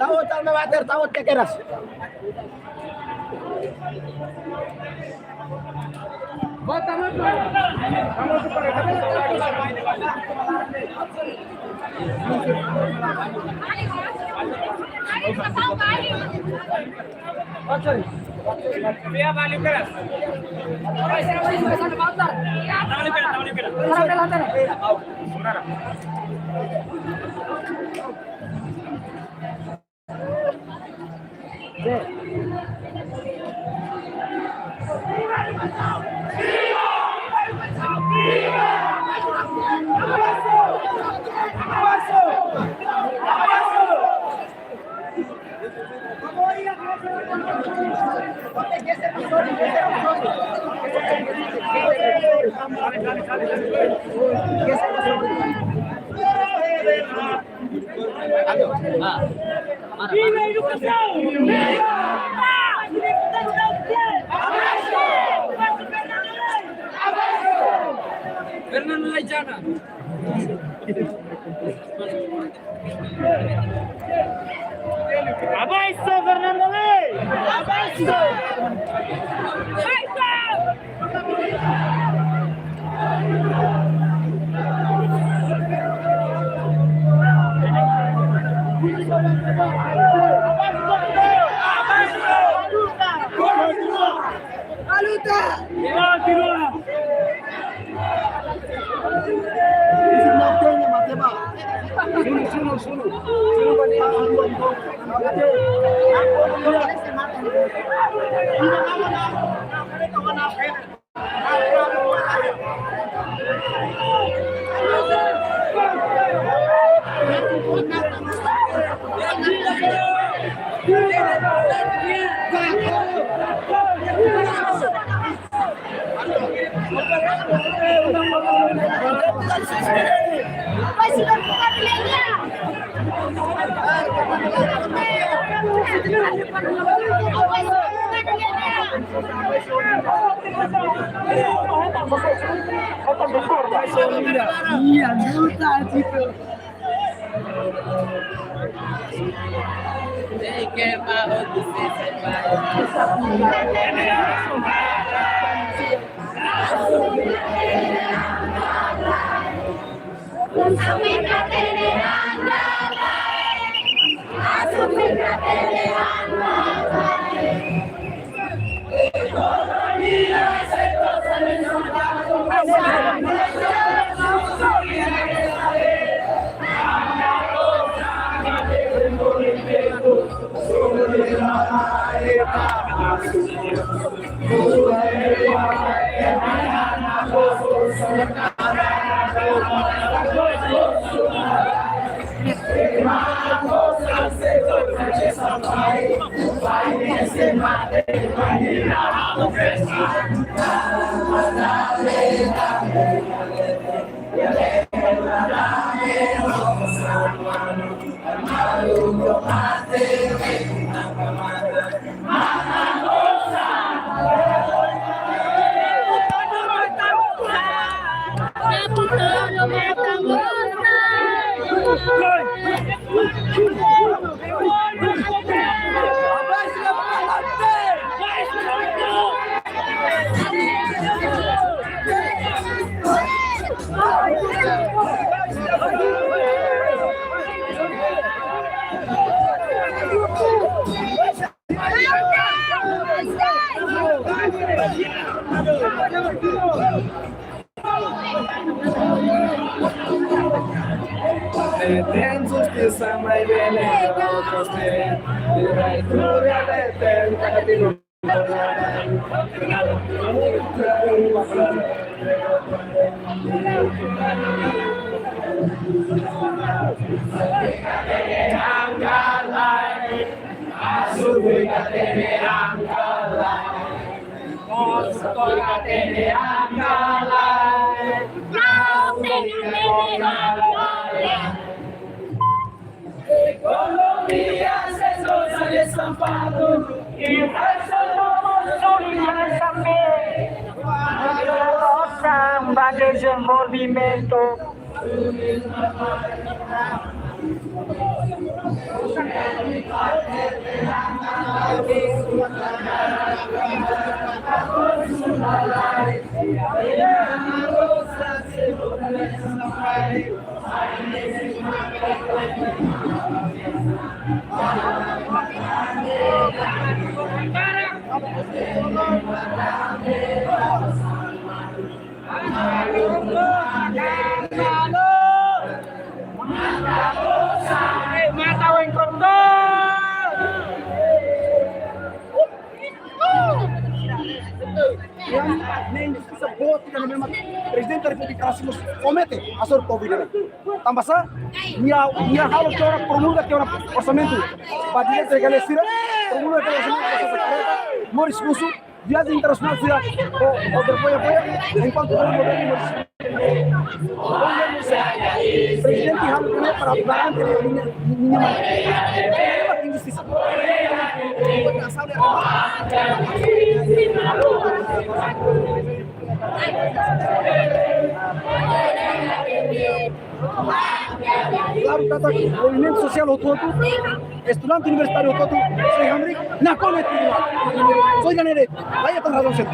Ta'uk, ta'uk, ta'uk, ta'uk, ta'uk, ta'uk. Fernando Lei Jana. Abaixo, Fernando Lei! Abaixo! A luta! Continua! Sunu, sunu, sunu. Sunu, sunu. Iya, luta, tipo. Tem justisa mai bele, outros tem. Direi turia de tem, takatino. Ekonomia, setor de São Paulo, infraestrutura, saúde, educação, ba dezenvolvimentu. Ne'e justisa boot ida-ne'e mak Prezidente Repúblika rasik mós komete hasoru povu ida-ne'e. Tanba sá, nia, nia halo tiha ona, promulga tiha ona orsamentu ba direitu regalia sira, promulga tiha ona orsamentu ba sira, moris husu, viajen internasionál sira, o, o berfoya-foya, enkuantu o governu moris. Prezidente halo ne'e para garante ninia, ninia, ninia injustisa. Klaru katak movimentu sosiál hotu-hotu, estudante universitáriu hotu-hotu, sei hamriik nakonu iha tribunál. Soe ida-ne'e de'it, la iha tan razaun seluk.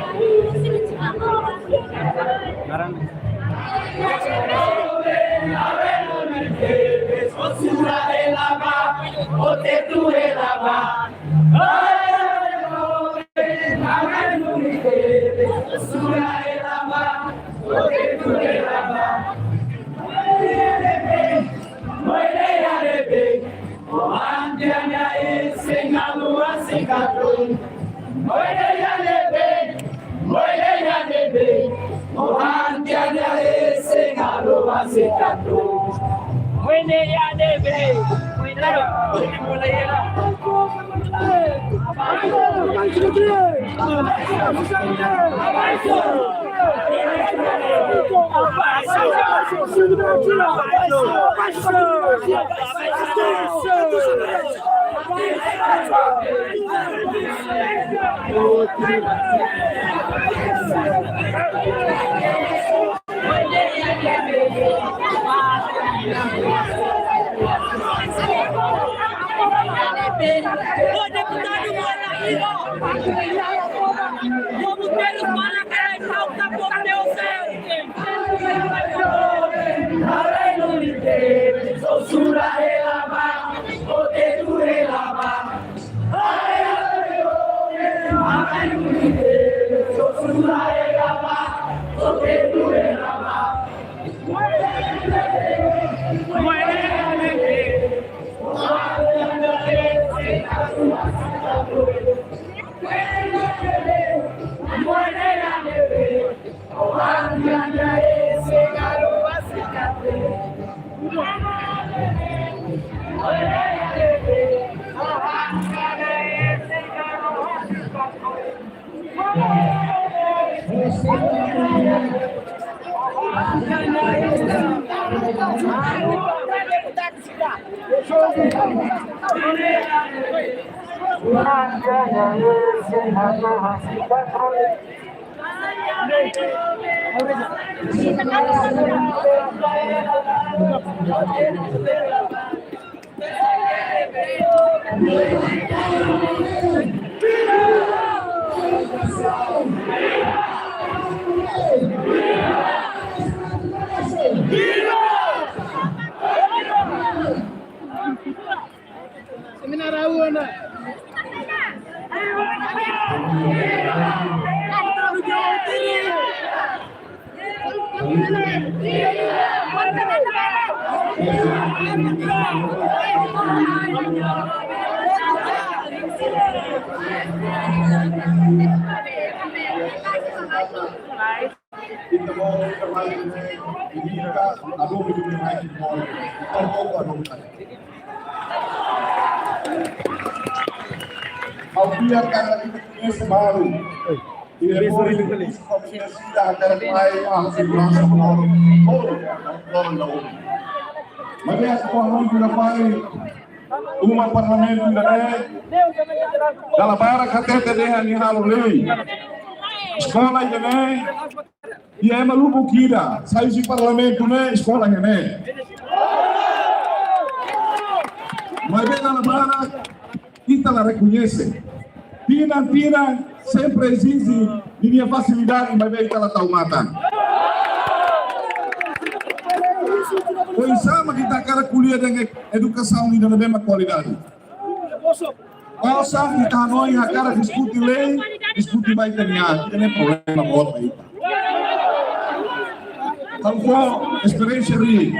Ha'u fiar katak ita koñese balu. I depois de ita koñese, ita hakarak mai, ah, seguransa menor. Oh, menor, menor. Mas é, agora vamos lá, pai. Uma parlamentu ida-ne'e, dala barak hatete dehan nia halo lei. Eskola ida-ne'e, iha ema lubuk ida sai husi parlamentu ne'e, eskola ne'e. Maibé dala barak ita la rekoñese. Tinan-tinan sempre ezije ninia fasilidade, maibé ita la tau matan. Oinsá mak ita hakarak ko'alia dehan edukasaun ida ne'ebé mak kualidade? Osan ita hanoin hakarak diskute lei, diskute ba ita-nia an, ita-nia problema boot ba ita. Ha'u fó esperiénsia ri.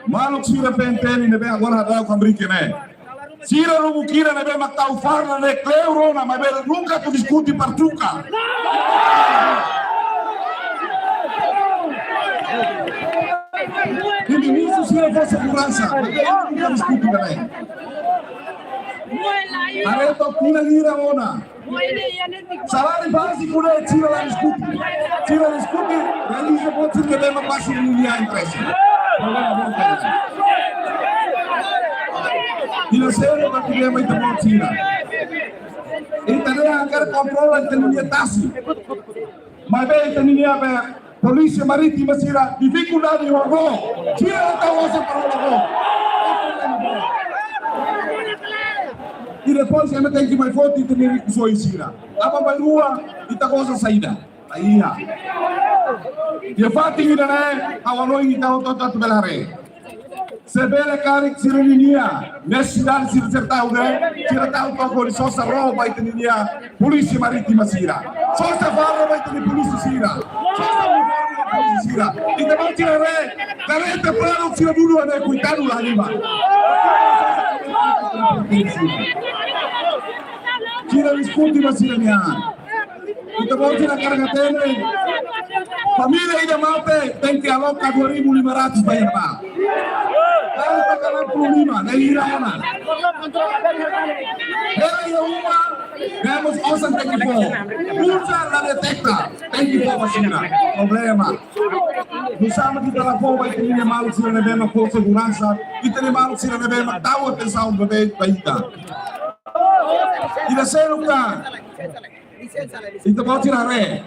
Maluk sira P N T L ne'ebé agora hadau hamriik ne'e. Sira lubuk ida ne'ebé mak tau farda ne'e kleur ona, maibé nunka atu diskute Partuka. Iha inísiu sira fó seguransa, maibé nunka diskute ne'e. Haree to'ok tinan hira ona. Saláriu báziku ne'e sira la diskute. Sira diskute, realiza buat sira ne'ebé mak ba sira-nia interese. Problema boot. Ita seluk mak problema ita-boot sira. Ita-nia hakarak kontrola ita-nia tasi. Maibé ita-nia be Polísia Marítima sira difikuldade ho ró. Sira la tau osan para hola ró. I depois ema tenke mai foti ita-nia rikusoin sira. Aban-bainrua, ita goza saida? Laiha. Iha fatin ida-ne'e, ha'u hanoin ita hotu-hotu atu bele haree. Se bele karik sira-ninia nesesidade sira, sira tau ne'e, sira tau to'ok hodi sosa ró ba ita-ninia Polísia Marítima sira. Sosa farda ba ita-nia polísia sira. Sosa uniforme ba polísia sira. Ita-boot sira haree, kareta paro sira dudu ne'e, koitadu la halimar. Sira diskute ba sira-nia an. Ita-boot sira hakarak hatene. Família ida mate, tenke aloka dua ribu lima ratus ba iha ne'ebá. Alta kalan puluh lima, ne'e hira ona. Hela iha uma, vemos osan tenke fó. Pulsa la deteta, tenke fó ba sira. Problema. Nusá mak ita la fó ba ita-nia maluk sira ne'ebé mak fó seguransa. Ita-nia maluk sira ne'ebé mak tau atensaun ba ita. Ida seluk tan. Ita-boot sira haree.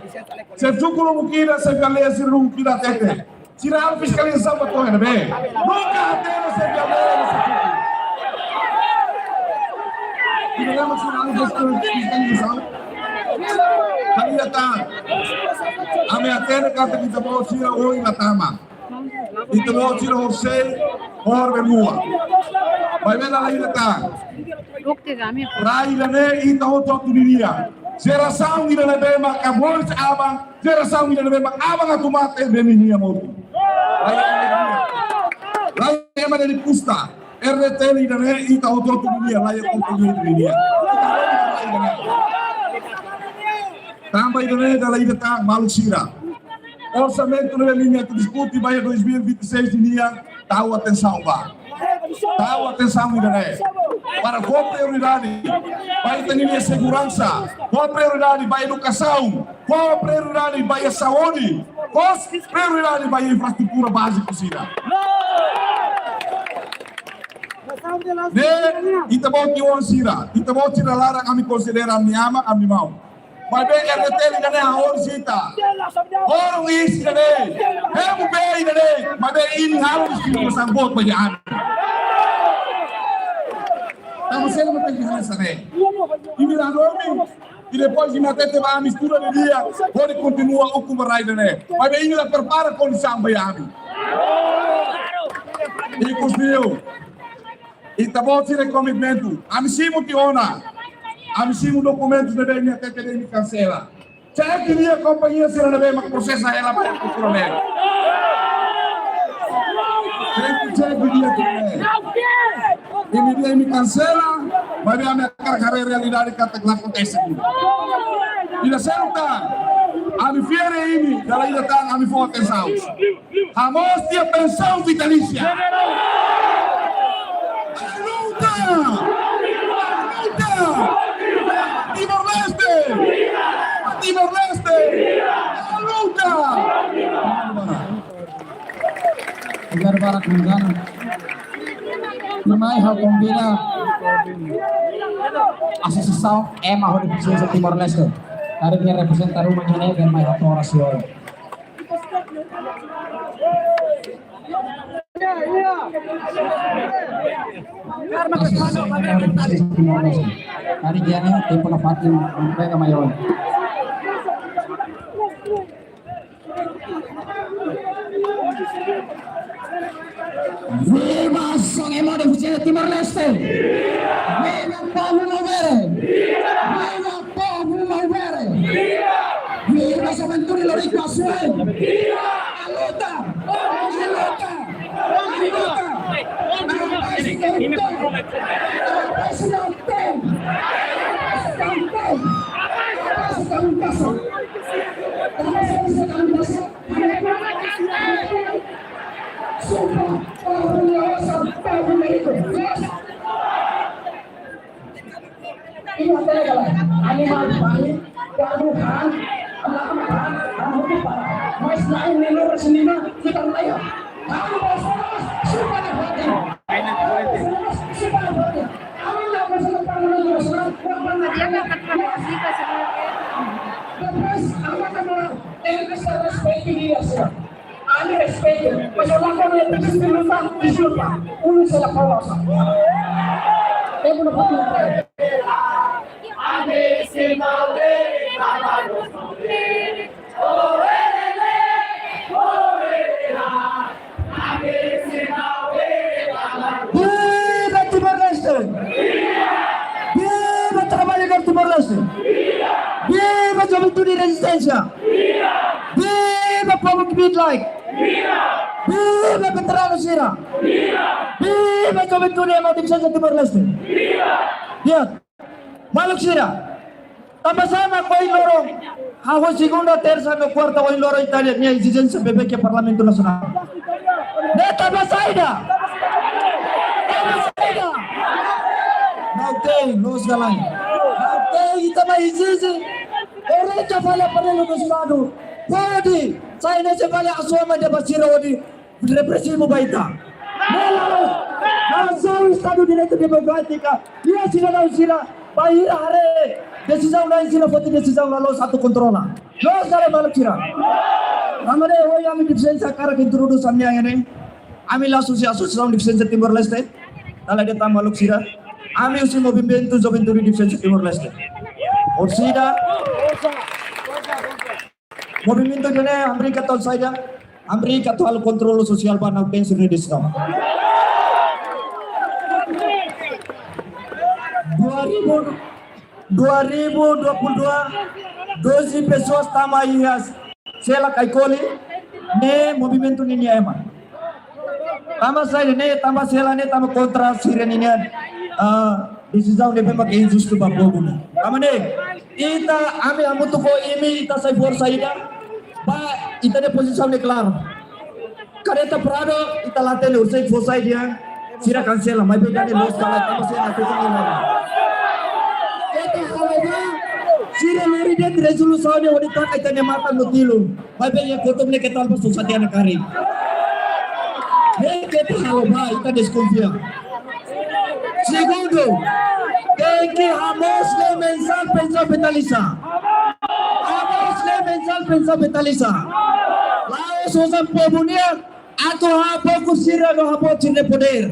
Xefe suku lubuk ida, xefe aldeia sira lubuk ida hatete. Sira halo fiskalizasaun ba to'o iha ne'ebé? Nunka hatene xefe aldeia, xefe suku. Ita lembra sira halo fiskalizasaun? Kalian tan. Ami hatene katak ita-boot sira oin la tama. Ita-boot sira horisehik, horibainrua. Maibé dala ida tan. Rai ida-ne'e ita hotu-hotu ninia. Jerasaun ida ne'ebé maka moris aban, jerasaun ida ne'ebé maka aban atu mate ne'e ninia mós. Laiha ema ninia. Laiha ema ninia kusta. R D T L ida-ne'e ita hotu-hotu ninia, laiha kompañia ida ninia. Ita hotu ninia. Tanba ida-ne'e dala ida tan, maluk sira. Orsamentu ne'ebé mak ita diskute ba iha dois mil e vinte e seis nian, tau atensaun ba. Tau atensaun ida-ne'e. Para fó prioridade ba ita-nia seguransa, fó prioridade ba edukasaun, fó prioridade ba iha saúde, fó prioridade ba iha infraestrutura báziku sira. Ne'e, ita-boot nia oan sira, ita-boot sira laran ami konsidera ami-nia aman, ami-nia maun. Maibé R D T L ida-ne'e hahú ita. Hahú ita ida-ne'e. Hemu bee ida-ne'e. Maibé imi halo diskriminasaun boot ba iha ami. Tanba sira mak tenke hanesan ne'e. Imi la domin. I depois imi hatete ba ami estuda didi'ak, hodi kontinua ukun ba rai ida-ne'e. Maibé imi la prepara kondisaun ba iha ami. Ikus liu. Ita-boot sira komitmentu. Ami simu tiha ona. Ami simu dokumentu ne'ebé imi hatete dehan imi kansela. Cek imi-nia kompañia sira ne'ebé mak prosesa hela ba iha kultura ne'e. Cek, cek imi-nia. Imi dehan imi kansela, maibé ami hakarak haree realidade katak la akontese. Ida seluk tan. Ami fiar iha imi, dala ida tan ami fó atensaun. Hamoos tiha pensaun vitalísia. Luta! Luta! Timor-Leste! Timor-Leste! Luta! Obrigadu barak, Manzana. Tuirmai ha'u konvida Asosiasaun Ema ho Defisiénsia Timor-Leste. Karik nia reprezenta ruma nia ne'e, nia mai hato'o orasaun. Karik nia ne'e, tempu nafatin, entrega maior. Viva Asosiasaun Ema ho Defisiénsia Timor-Leste! Viva povu Maubere! Viva povu Maubere! Viva juventude Loriku Aswell! Viva! A luta! A luta! A luta! Sumpah, povu Loriku, povu Loriku. Ina tega la, animál bani, gadu han, anak han, anak para. Mas lain nilur sinima, kita melihat. Kamu bosan, sumpah na hati. Sumpah na hati. Kamu nggak bosan, kamu nggak bosan, nggak pernah dia. Depois, anak kamu, ele está respeito de Deus. Ami respeita, mas eu não conheço esse luta, desculpa. Unu sela pausa. Tempu nafatin. Viva Timor-Leste! Viva traballadór Timor-Leste! Viva juventude rezisténsia! Viva povu kbiit-laek! Viva veteranu sira! Viva juventude ema defisiénsia Timor-Leste! Viva! Maluk sira, tanba sá mak ohin loron, hahú segunda, tersa no kuarta ohin loron ita-nia ezijénsia beibeik iha Parlamentu Nasionál? Ne'e tanba saida? Tanba saida? Não tem, los galai. Não tem, ita mai ezije. Ore ka falla panelu dos madu. Pode, sai nesse vale a sua mãe de basira odi. Represivu ba ita. Ne'e la'ós, la'ós Estadu Direitu Demokrátika. Iha sidadaun sira, bainhira haree desizaun, na'in sira foti desizaun la loos atu kontrola. Loos ka lae maluk sira? Tanba ne'e ohin ami defisiénsia hakarak introdús ami-nia iha ne'e. Ami la husi Asosiasaun Defisiénsia Timor-Leste. Dala ida tan maluk sira. Ami husi Movimentu Juventude Defisiénsia Timor-Leste. Orsida. Movimentu ida-ne'e hamriik atu halo saida? Hamriik atu halo kontrolu sosiál ba Nautense Redes no. Dua ribu, dua ribu dua puluh dua, doze pessoas tama iha sela Caicoli, ne'e movimentu ninia ema. Tanba saida ne'e, tanba sela ne'e, tanba kontra sira-ninia, ah, desizaun ne'ebé mak injustu ba povu ne'e. Tanba ne'e, ita, ami hamutuk ho imi, ita sai forsa ida. Ba, ita-nia pozisaun ne'e klaru. Kareta Prado, ita la hatene, orsida fó sai dehan, sira kansela, maibé ida-ne'e loos ka lae, tanba sira atu tengok lagi. Ita halo ba, sira lori de'it rezolusaun ne'e hodi taka ita-nia matan no tilun. Maibé iha kotuk ne'e keta halo ba susar tiha ona karik. Ne'e keta halo ba, ita deskonfia. Segundu, tenke hamoos lei mensál pensaun vitalísia. Hamoos lei mensál pensaun vitalísia. La'ós uza povu nian atu habokur sira no haboot sira-nia podér.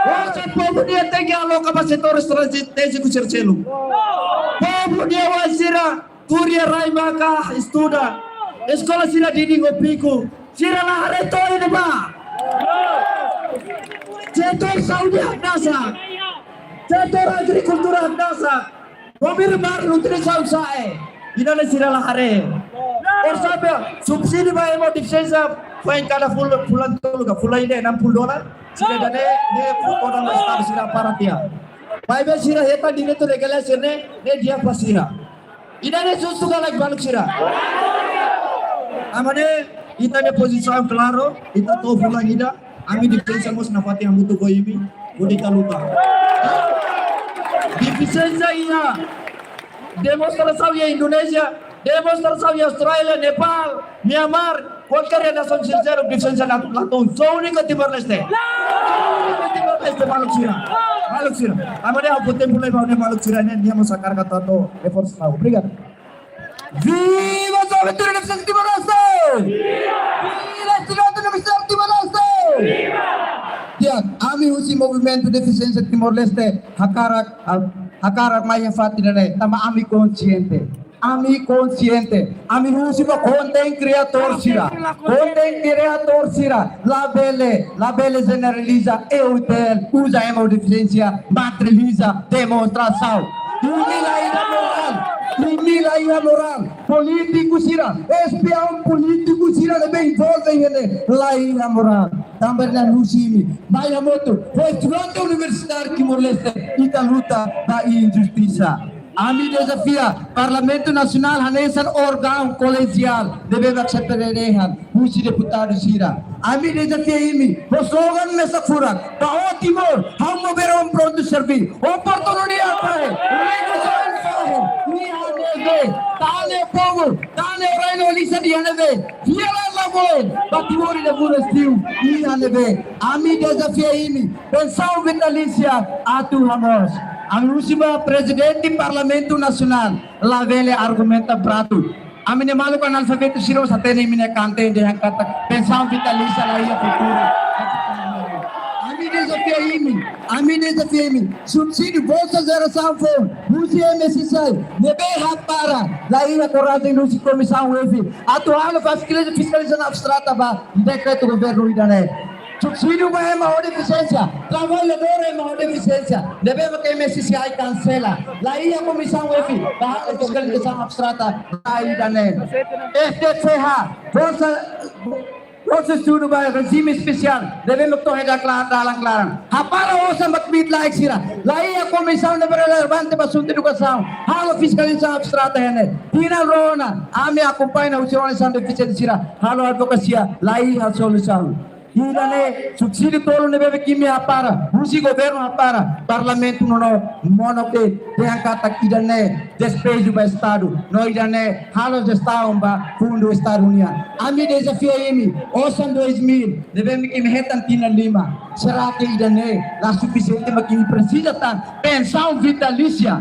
Uza povu nian tenke aloka ba setór estratéjiku sira seluk. Povu nian oan sira tuur iha rai maka estuda. Eskola sira didin ho piku. Sira la haree to'o iha ne'ebá. Setór saúde hakdasak. Setór agrikultura hakdasak. Fó bele malnutrisaun sa'e. Ida-ne'e sira la haree. Orsida subsídiu ba ema defisiénsia foin kada ful-, fulan tolu ka fulan ida enam puluh dolar. Sira ida-ne'e, ne'e foto dan Estadu sira para tiha. Maibé sira hetan direitu legál sira-ne'e, ne'e di'ak ba sira. Ida-ne'e justu ka lae, maluk sira? Ema ne'e, ita-nia pozisaun klaru, ita to'o fulan ida, ami defensa mós nafatin hamutuk ho imi, hodi ita luta. Defensa iha demonstrasaun iha Indonézia, demonstrasaun iha Austrália, Nepal, Myanmar, kualkér nasaun estranjeiru, defensa la, la tun, só úniku Timor-Leste. Só úniku Timor-Leste, maluk sira. Maluk sira. Ema ne'e, ha'u fó tempu lai ba ne'e, maluk sira, ne'e, nia mós hakarak atu reforsa. Obrigadu. Viva Juventude Defensa Timor-Leste! Viva! Viva Estudante Universitáriu Timor-Leste! Viva! Di'ak, ami husi Movimentu Defensa Timor-Leste, hakarak, hakarak mai iha fatin ne'e, tanba ami konxiente. Ami konxiente, ami husu ba konten kriadór sira, konten kriadór sira, labele, labele jeneraliza, E U T L, uza ema ho defisiénsia, materializa, demonstrasaun. Imi la iha morál, imi la iha morál, polítiku sira, espiaun polítiku sira ne'ebé envolve iha ne'e, la iha morál. Tanba ne'e husu imi, mai hamutuk, ho estudante universitáriu Timor-Leste, ita luta ba injustisa. Ami dezafia Parlamentu Nasionál hanesan órgaun kolegiál ne'ebé mak sepere dehan husi deputadu sira. Ami dezafia imi, ho slogan mesak furak, ba ó Timor, ha'u Mobero prontu serví, oportunidade fahe, redusaun fahe, iha ne'ebé, tane povu, tane reino lisa iha ne'ebé, fiar la boen, ba Timor ida buras tiu, iha ne'ebé, ami dezafia imi, pensaun vitalísia atu hamoos. Ami husu ba Prezidente Parlamentu Nasionál, labele argumenta baratu. Ami-nia maluk analfabetu sira mós hatene imi-nia kante dehan katak pensaun vitalísia la iha futuru. Ami dezafia imi, ami dezafia imi. Subsídiu Bolsa Jerasaun Foun, husi M S S I, ne'ebé hapara, la iha korajen husi Komisaun F, atu halo fiskaliza-, fiskalizasaun abstrata ba dekretu governu ida-ne'e. Subsídiu ba ema ho defisiénsia, traballadór ema ho defisiénsia, ne'ebé mak M S S I kansela. La iha Komisaun F, ba halo fiskalizasaun abstrata, ba ida-ne'e. F T F H, forsa, forsa estudu ba rejime espesiál, ne'ebé mak to'o hela kla-, dalan klaran. Hapara osan ba kbiit-laek sira, la iha komisaun ne'ebé relevante ba asuntu edukasaun, halo fiskalizasaun abstrata iha ne'e. Tinan rua ona, ami akompaña husi organizasaun defisiente sira, halo advokasia, la iha solusaun. Ida-ne'e, subsídiu tolu ne'ebé mak imi hapara, husi governu hapara, Parlamentu nonook, mono ke, dehan katak ida-ne'e, despeju ba Estadu, no ida-ne'e, halo jestaun ba fundu Estadu nian. Ami dezafia imi, osan dois mil, ne'ebé mak imi hetan tinan lima, será que ida-ne'e, la sufisiente mak imi presiza tan, pensaun vitalísia.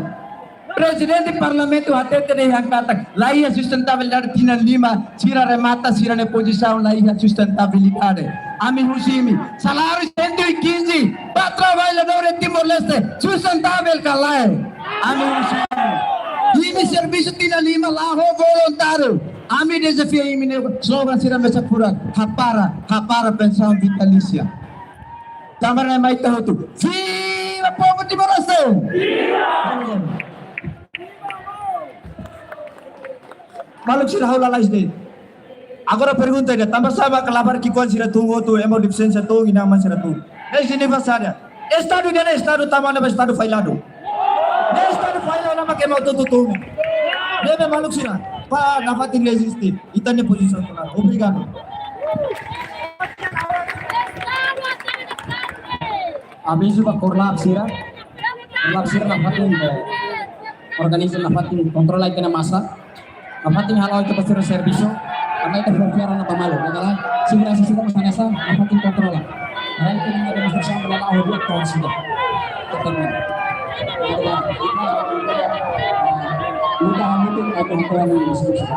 Prezidente Parlamentu hatete dehan katak, la iha sustentabilidade tinan lima, sira remata, sira-nia pozisaun la iha sustentabilidade. Ami husu imi, saláriu cento e quinze, ba traballadór Timor-Leste, sustentável ka lae? Ami husu imi. Imi servisu tinan lima la ho voluntáriu. Ami dezafia imi ne'e, slogan sira mesak furak, hapara, hapara pensaun vitalísia. Tanba ne'e mai ita hotu. Viva povu Timor-Leste! Viva! Maluk sira, ha'u lalais de'it. Agora pergunta ida, tanba sá mak labarik ki'ikoan sira tun hotu, ema ho defisiénsia tun, inan-aman sira tun. Ne'e signifika saida? Estadu ida-ne'e Estadu tama ona ba Estadu failladu. Ne'e Estadu failladu ona mak ema hotu tun. Ne'ebé maluk sira, ba nafatin reziste, ita-nia pozisaun klaru. Obrigadu. Avizu ba Korlap sira. Korlap sira nafatin, eh, organiza nafatin kontrola ita-nia masa. Nafatin halo ita-nia servisu. Karena ita fó fiar ona ba malu. Ita la, seguransa sira mós hanesan, nafatin kontrola. Karena ita-nia demonstrasaun bele la'o di'ak to'o sida. Ita, ita, ita, ita, ita, ita, ita, ita,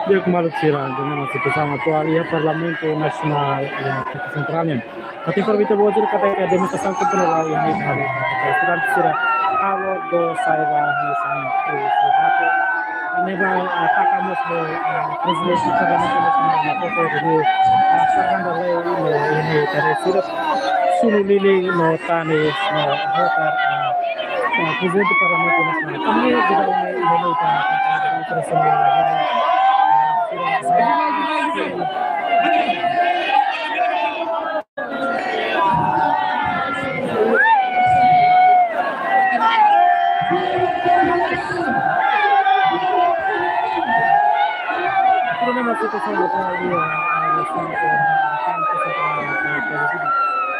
Di'ak, maluk sira, dengan situasaun atuál iha Parlamentu Nasionál, iha Sentrál nian. Atu informa ba ita-boot sira katak demonstrasaun kontinua la'o iha ne'e, estudante sira halo dó sai ba hanesan, eh, ne'ebá, ah, taka mós ho, ah, Prezidente Parlamentu Nasionál, na foto de, ah, Fernando Leo, no, iha ne'e, ita haree sira sunu lilin no tane, no, votar, ah, ah, Prezidente Parlamentu Nasionál. Ami juga, ah, iha ne'e, ita, ah, ah, Problema situasaun ida, eh, eh,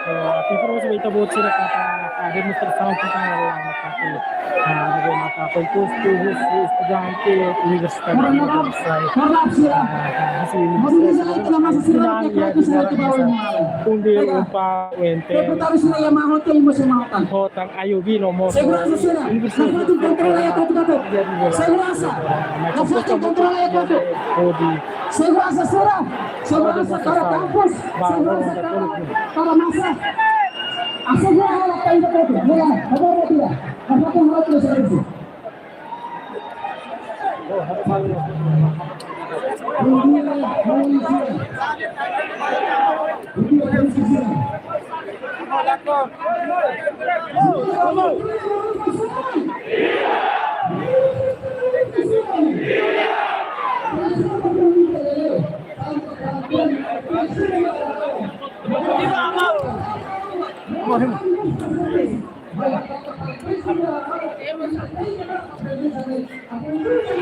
eh, informasaun ida boot sira katak, eh, demonstrasaun katak, eh, Ah, no maka kontextu husi estudante universitáriu universitáriu. Ah, husi universidade, ah, iha di Naranjal, undi umpa wente, ah, hotan ayubi no mós universidade. Seguransa, seguransa, seguransa, seguransa, seguransa, seguransa, seguransa, seguransa, seguransa, seguransa, masa. Asegura hela kainda kotu, hela, hela, hela, hela, hela, hela.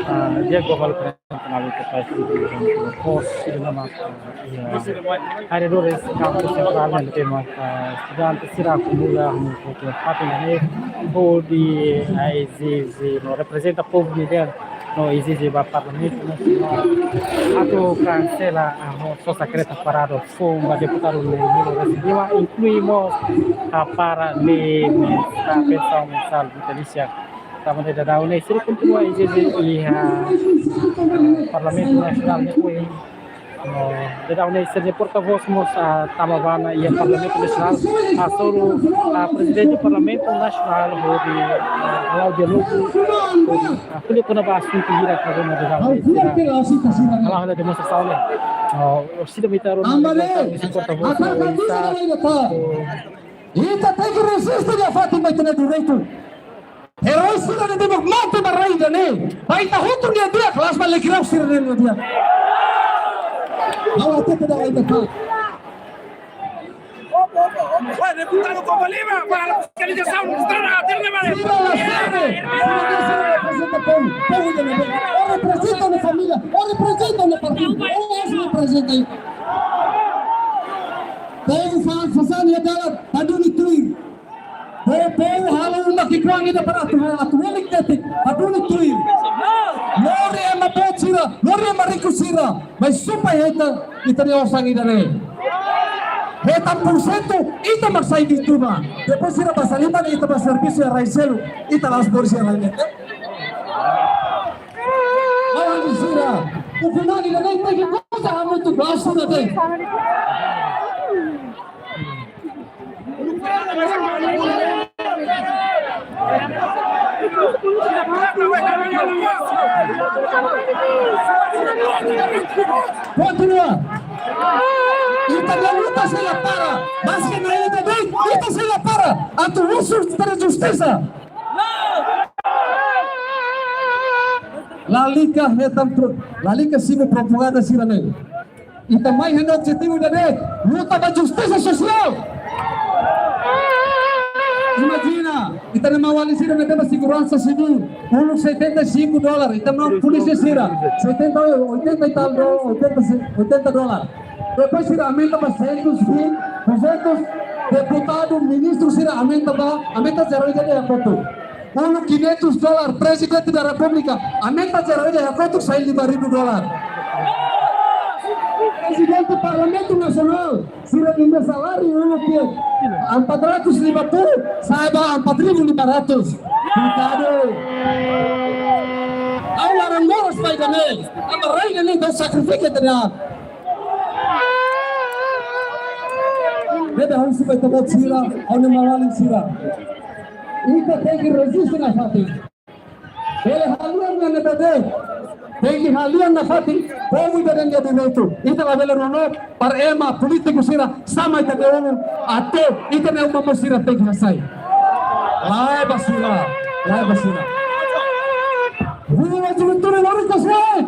Ah, dia gua kalau pernah kenal itu pas di host itu nama, ya, ada dua kampus sentrál yang tema, ah, estudante sira akumula, mungkin apa yang ini, oh, di I Z Z, no, representa povu nian, no, I Z Z ba Parlamentu Nasionál, atu kansela, ah, no, sosa kereta parada foun ba deputadu ne'e, no, residua, inklui mós, ah, para de mensal, pensaun mensál vitalísia. Tanba ne'e daudaun ne'e sira kontinua ezije iha, ah, Parlamentu Nasionál ne'e ohin. No, daudaun ne'e sira-nia portavós mós, ah, tama ba iha Parlamentu Nasionál, ah, hasoru, ah, Prezidente Parlamentu Nasionál hodi, ah, halo diálogu, ah, ko'alia kona-ba asuntu hirak ka rona daudaun ne'e sira, ah, halo demonstrasaun ne'e. No, sira mai tau rona, ah, portavós mós oinsá, oh, ita tenke reziste, ita-nia fatin ba ita-nia direitu. Eroi sira ne'ebé mate ba rai ida-ne'e. Ba ita hotu nia di'ak, la'ós ba lekirau sira-nia di'ak. Ha'u hatete ba ita. Oi, deputadu Coco Lima, para a fiscalização, estrada, atende, vale. Sira la sere, sira la sere reprezenta povu, povu ida-ne'ebé. Ó reprezenta ó-nia família, ó reprezenta ó-nia partidu, ó la reprezenta. Povu fa-, fa'an iha dalan, ba duni tuir. Povu, povu halo uma ki'ikoan ida para atu, atu helik de'it, ba duni tuir. Lori ema boot sira, lori ema riku sira, maibé supa hetan ita-nia osan ida-ne'e. Hetan pursentu, ita mak sai vítima. Depois sira basa liman, ita bá servisu iha rai seluk, ita la'ós moris iha rai ne'e. Lawan sira, ukun-an ida-ne'e tenke goza hamutuk ba sira de'it. Kontinua. Ita-nia luta sei la para. Maski na ita de'it, ita sei la para. Atu husu ita-nia justisa. Lalika hetan pro-, lalika simu propaganda sira-ne'e. Ita mai iha objetivu ida de'it, luta ba justisa sosiál. Imajina, ita-nia maun-alin sira ne'ebé ba seguransa sivíl, uluk setenta e cinco dólar, ita-nia polísia sira, setenta, oitenta e tal dó-, oitenta, oitenta dólar. Depois sira aumenta ba cento e vinte, duzentos, deputadu, ministru sira aumenta ba, aumenta zero ida de'it, kotuk. Uluk quinhentos dólar, Prezidente da Repúblika, aumenta zero ida iha kotuk sai lima ribu dólar. Prezidente Parlamentu Nasionál, sira-nia saláriu uluk ke empat ratus lima puluh, sai ba empat ribu lima ratus. Koitadu. Ha'u laran moras ba ida-ne'e, tanba rai ida-ne'e ita sakrifika ita-nia. Ne'ebé ha'u husu ba ita-boot sira, ha'u-nia maun-alin sira. Ita tenke reziste nafatin. Bele haluha nia ne'ebé de'it. Tenke haluha nafatin. Povu ida-ne'e nia direitu. Ita labele rona para ema polítiku sira sama ita-nia ulun até ita-nia uma mós sira tenke hasai. Lae ba sira. Lae ba sira. Viva juventude Lorica Said!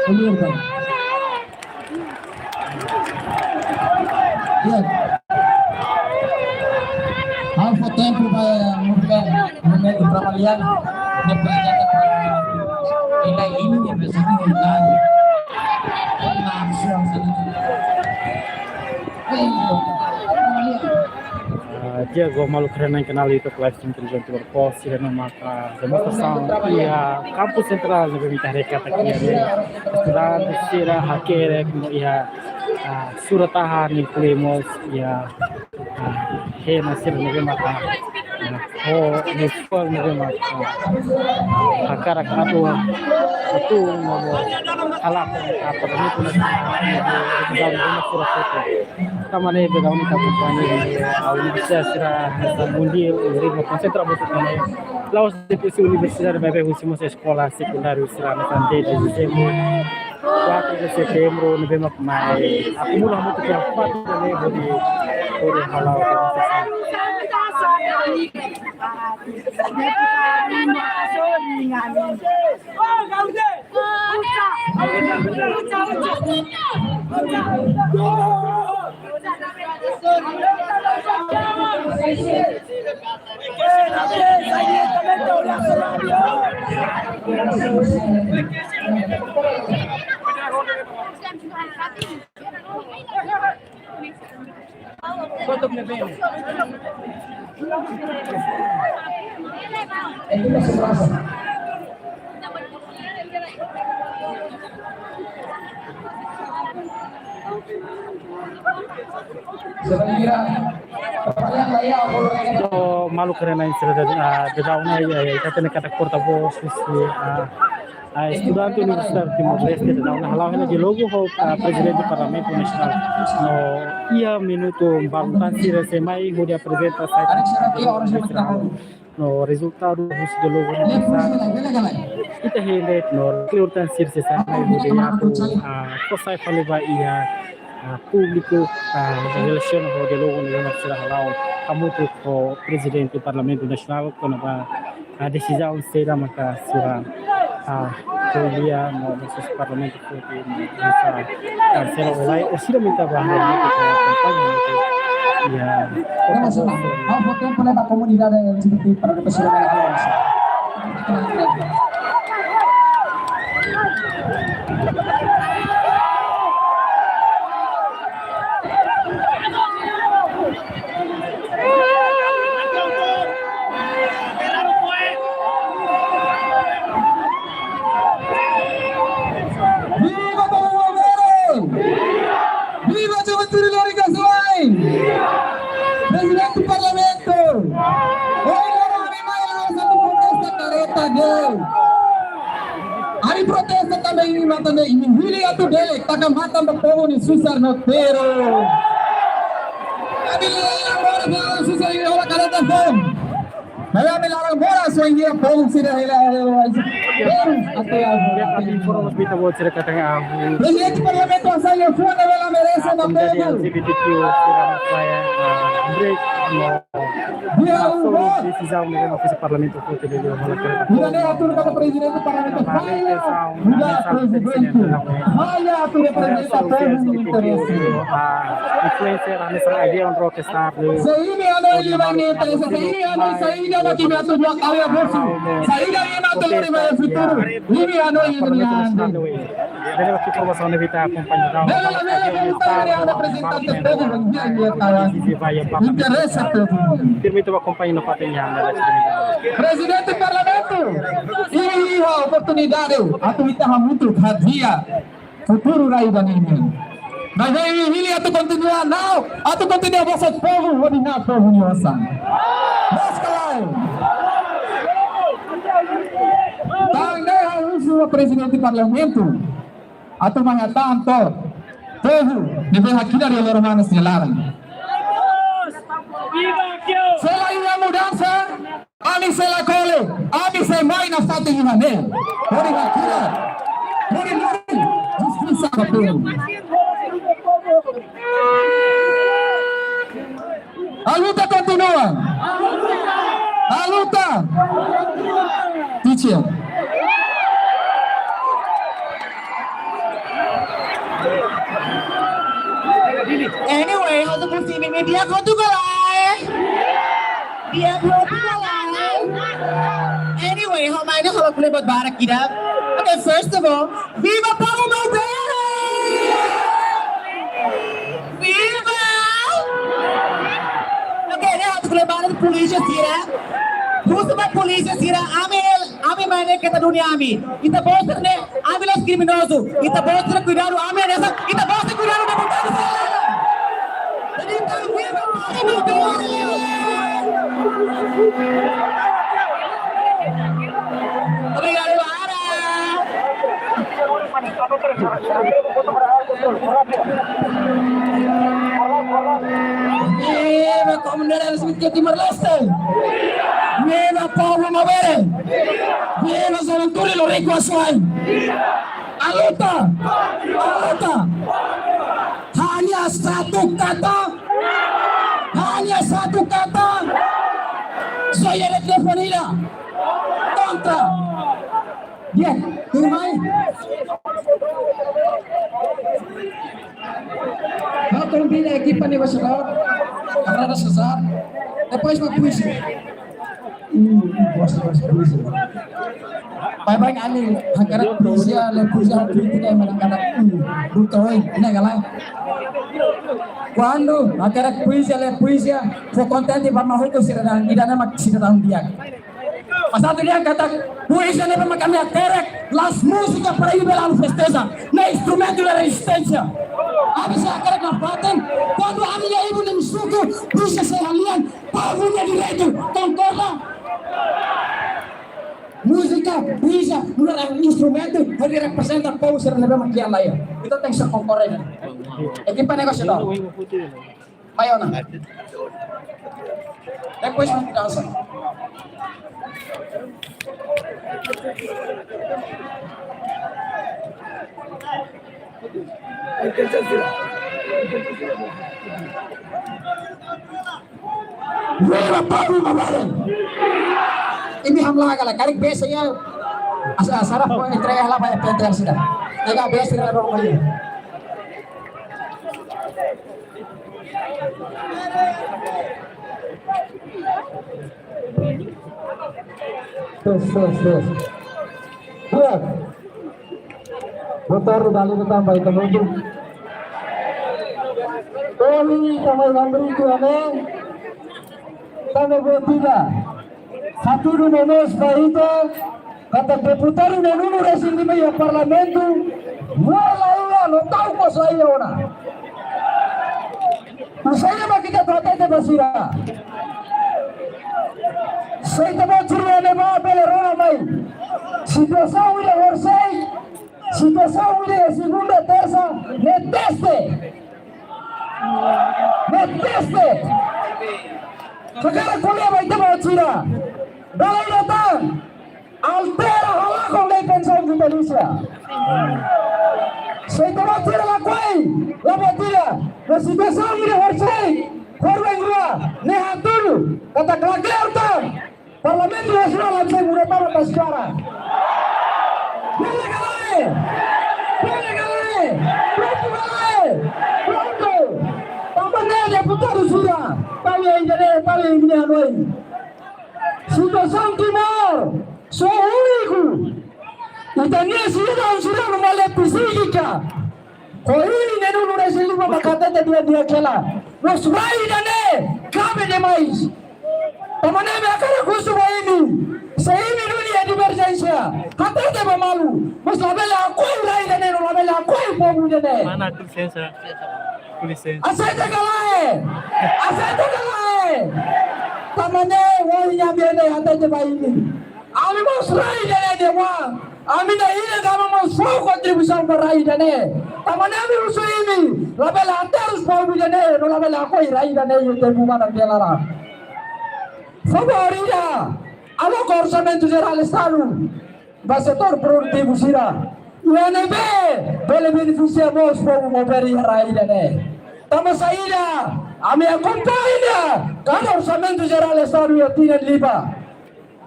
Obrigadu. Ya. Ha'u fó tempu ba, eh, mulher, mulher trabalhar, depois já tá trabalhando. E daí, ele é pessoa que não dá. Langsung saja. Ayo. Ah, di'ak, maluk sira iha kanál YouTube live stream Televizaun Timor Post, sira ne'e maka demonstrasaun iha kampus sentrál ne'ebé ita haree katak iha ne'e estudante sira hakerek no iha, ah, surat-tahan, inklui mós iha, ah, hena sira ne'ebé maka, ah, ho uniforme ne'ebé maka, ah, hakarak atu, atu no hala'o, ah, Parlamentu Nasionál, ah, sira foto. Tanba ne'e daudaun ita akompaña, ah, universidade sira hanesan Mundial, ritmu konsentra buat ne'e. La'ós de'it husi universidade, maibé husi mós eskola sekundáriu sira hanesan dez de dezembro, quatro de setembro, ne'ebé mak mai akumula hamutuk iha fatin ne'e hodi, hodi hala'o demonstrasaun. So, maluk sira iha ne'e, ah, daudaun ne'e, eh, ita hatene katak porta-vós husi, ah, ah, estudante Universidade Timor-Leste daudaun ne'e hala'o hela diálogu ho, ah, Prezidente Parlamentu Nasionál. No iha minutu balu tan sira sei mai hodi aprezenta sai no rezultadu husi diálogu ne'e ita hein de'it no kleur tan sira sei sai mai hodi atu, ah, fó sai fali ba iha, ah, públiku, ah, relasiona ho diálogu ne'ebé mak sira hala'o hamutuk ho Prezidente Parlamentu Nasionál kona-ba, ah, desizaun saida maka sira, ah, ko'alia no mós husi Parlamentu foti no bisa kansela ou lae, ou sira menta ba ha'u atu akompaña atu. Ya. Vamos lá. Vamos tempu leva a comunidade L G B T para depois chegar na conversa. Viva Povu Maubere! Viva Juventude Loriga Zai! Prezidente Parlamentu! Oi, loro, ami mai la'o atu protesta kareta de'it. Ami protesta tanba imi matan de'it, imi hili atu de'it, taka matan ba povu nia susar no terus. Ami laran moras, susar nia hola kareta foun. Maibé ami laran moras, só iha povu sira hela, hela, hela. Terus, até a. Ya, ami informa ita-boot sira katak, ah, Prezidente Parlamentu hasai liafuan ne'ebé la merese ba povu. L G B T Q sira na saya, ah, break, no. Dia uma. Desizaun ne'ebé mak husi Parlamentu foti liu, liu, maibé ida-ne'e atu kata Prezidente Parlamentu falla, udah Prezidente falla atu reprezenta povu nia interese. Ah, influencer, hanesan Aegean Rockstar, liu. Se imi hanoin liu ba nia interese, se imi hanoin saida mak imi atu jual kawia bosu, saida imi atu lori ba futuru, imi hanoin imi hanoin. Deve aqui informasaun ne'ebé ita akompaña daudaun. Deve la mera reprezentante povu ba nia, nia kawan. Interese povu. Firme ita akompaña no fatin iha ne'e. Prezidente Parlamentu, iha oportunidade atu ita hamutuk hadi'a futuru rai ba imi. Maibé imi hili atu kontinua, no atu kontinua bosok povu, hodi na povu nia osan. Mas ka lae. Tan ne'e ha'u husu ba Prezidente Parlamentu atu mai hatán to'o povu ne'ebé hakilar iha Loro Manas nia laran. Se la iha mudansa, ami sei la kole, ami sei mai nafatin iha ne'e. Hodi hakilar, hodi lori justisa ba povu. A luta kontinua. A luta. Teacher. Di'ak hotu ka lae? Di'ak hotu ka lae? Anyway, ha'u mai ne'e halo kule buat barak ida. Okay, first of all, viva povu Maubere! Viva! Okay, ne'e ha'u kule barak polísia sira. Husu ba polísia sira, ami, ami mai ne'e keta duni ami. Ita-boot sira ne'e, ami la'ós kriminozu. Ita-boot sira kuidadu, ami ne'e sa, ita-boot sira kuidadu deputadu sira. Jadi, ita viva povu Maubere. Obrigadu, Ara. Viva komunidade L G B T Q Timor-Leste! Viva povu Maubere! Viva juventude Loriku Asuwa'in! A luta! A luta! Hanya satu kata! Hanya satu kata! Joel Defonila! Kontra! Di'ak, tuirmai. Ha'u konvida ekipa negosiadór, kamarada Cesar, depois mak puisi. Hmm, gosta, gosta, puisi. Baibain ami hakarak puisi, le puisi kritika ema hakarak, hmm, buka oi, ne'e ka lae. Kuandu hakarak puisi, le puisi, fó kontente ba maluk sira-ne'e, ida-ne'e mak sidadaun di'ak. Mas atu dehan katak, puisi ne'ebé mak ami hakerek, la'ós múzika para imi bele festeja, ne'e instrumentu de rezisténsia. Ami sei hakerek nafatin, kuandu ami iha ibun nia suku, puisi sei halean, povu nia direitu, konkorda? Múzika, puisi, nu'udar instrumentu, hodi reprezenta povu sira ne'ebé mak iha laiha. Ita tenke ser konkorda. Ekipa negosiadór. Mai ona. Depois vamos dança. Viva povu Maubere! Imi hamlaha ka lae, karik bese ya. Asa, asa saraf ko entrega la ba P T R sida. Entrega bese la dong mai. Tes, tes, tes. Di'ak. Boa tarde, dali ke tambah itu mungkin. Kami tambah memberi tuane. Tambah buat tidak. Hatudu no nos ba ita, katak deputadu neenulu-resin-lima iha Parlamentu, moris la iha, no tau kos la iha ona. Usai ba ita atu hatete ba sira. Se ita-boot sira ne'ebá bele rona mai. Situasaun ida horisehik, situasaun ida segunda, tersa, ne'e teste. Ne'e teste. Hakarak ko'alia ba ita-boot sira. Dala ida tan. Altera halakon lei pensaun vitalísia. Se ita-boot sira lakohi, la buat ida. Ne'e situasaun ida horisehik, korban rua, ne'e hatudu, katak klaran tan. Parlamentu Nasionál la sei muda tama ba sekarang. Bele ka lae? Bele ka lae? Prontu ka lae? Prontu. Tanba ne'e deputadu sira, tau iha ida-ne'e, tau iha ida-ne'e hanoin. Situasaun Timor, só úniku. Ita-nia sidadaun sira no male psíkika. Ho imi neenulu-resin-lima mak hatete di'ak-di'ak hela. Mós rai ida-ne'e, kabe demais. Tanba ne'e ami hakarak husu ba imi. Se imi duni iha diverjénsia, hatete ba malu. Mas labele hakoi rai ida-ne'e no labele hakoi povu ida-ne'e. Mana, com licença. Com licença. Aseita ka lae? Aseita ka lae? Tanba ne'e ohin ami hatete ba imi. Ami mós rai ida-ne'e de'it. Ami-nia ida-idak mós fó kontribuisaun ba rai ida-ne'e. Tanba ne'e ami husu imi, labele haterus povu ida-ne'e, no labele hakoi rai ida-ne'e iha tempu manán nia laran. Favór ida, aloka Orsamentu Jerál Estadu ba setór produtivu sira. Iha ne'ebé bele benefisia mós povu Maubere iha rai ida-ne'e. Tanba saida, ami akompaña kada Orsamentu Jerál Estadu iha tinan liubá.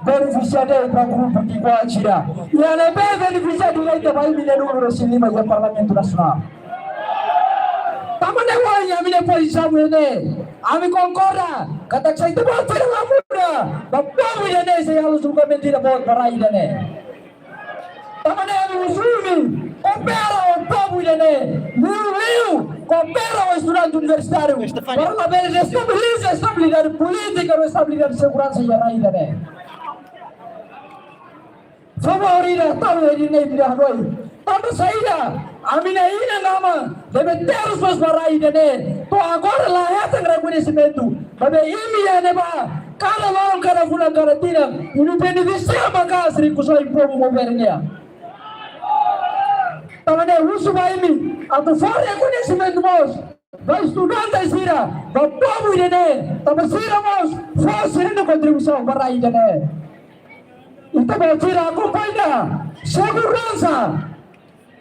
Benefisia de'it ba grupu ki'ikoan sira. Iha ne'ebé benefisia direta ba imi neenulu-resin-lima iha Parlamentu Nasionál. Tanba Depois ami-nia pozisaun ne'e, ami konkorda katak se ita-boot sira la muda, ba povu ida-ne'e sei halo julgamentu ida-boot ba rai ida-ne'e. Tanba ne'e ami husu imi, koopera ho povu ida-ne'e, liuliu koopera ho estudante universitáriu, para labele destabiliza estabilidade polítika no estabilidade seguransa iha rai ida-ne'e. Favór ida tau ida-ne'e ida hanoin. Tanba saida, ami-nia inan-aman ne'ebé terus mós ba rai ida-ne'e, to'o agora la hetan rekoñesimentu. Maibé imi iha ne'ebá, kada loron, kada fulan, kada tinan, imi benefisia maka'as rikusoin povu Maubere nian. Tanba ne'e husu ba imi, atu fó rekoñesimentu mós ba estudante sira, ba povu ida-ne'e, tanba sira mós fó sira-nia kontribuisaun ba rai ida-ne'e. Ita-boot sira akompaña seguransa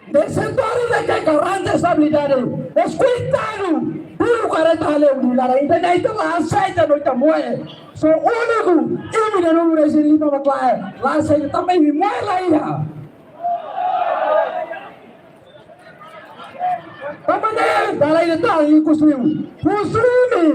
de setór ida ke garante estabilidade. Mas koitadu, biru kareta hale'u nia laran, ida-ne'e ita la aseita no ita moe. Só úniku imi ida-ne'e númeru resin lima mak lae, la aseita, tanba imi moe la iha. Tanba ne'e, dala ida tan ikusliu, husu imi,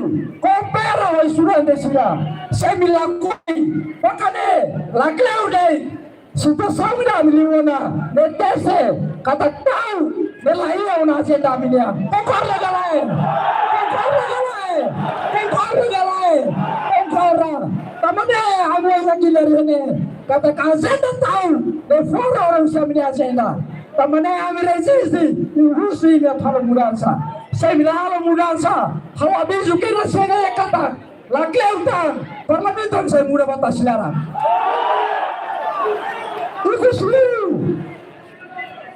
koopera ho estudante sira. Se imi lakohi, baka ne'e, lakleur de'it. Situasaun ida ami liu ona, ne'e teste katak tau ne'e la iha ona ajenda ami-nian. Konkorda ka lae? Konkorda ka lae? Konkorda ka lae? Konkorda. Tanba ne'e, ami esa kila rene katak ajenda tau ne'e fora orang husi ami-nia ajenda. Tanba ne'e ami reziste, husu imi atu halo mudansa. Se imi la halo mudansa, ha'u avizu kena sene katak lakleur tan, parlamentu sei muda ba tasi laran. Ikusliu,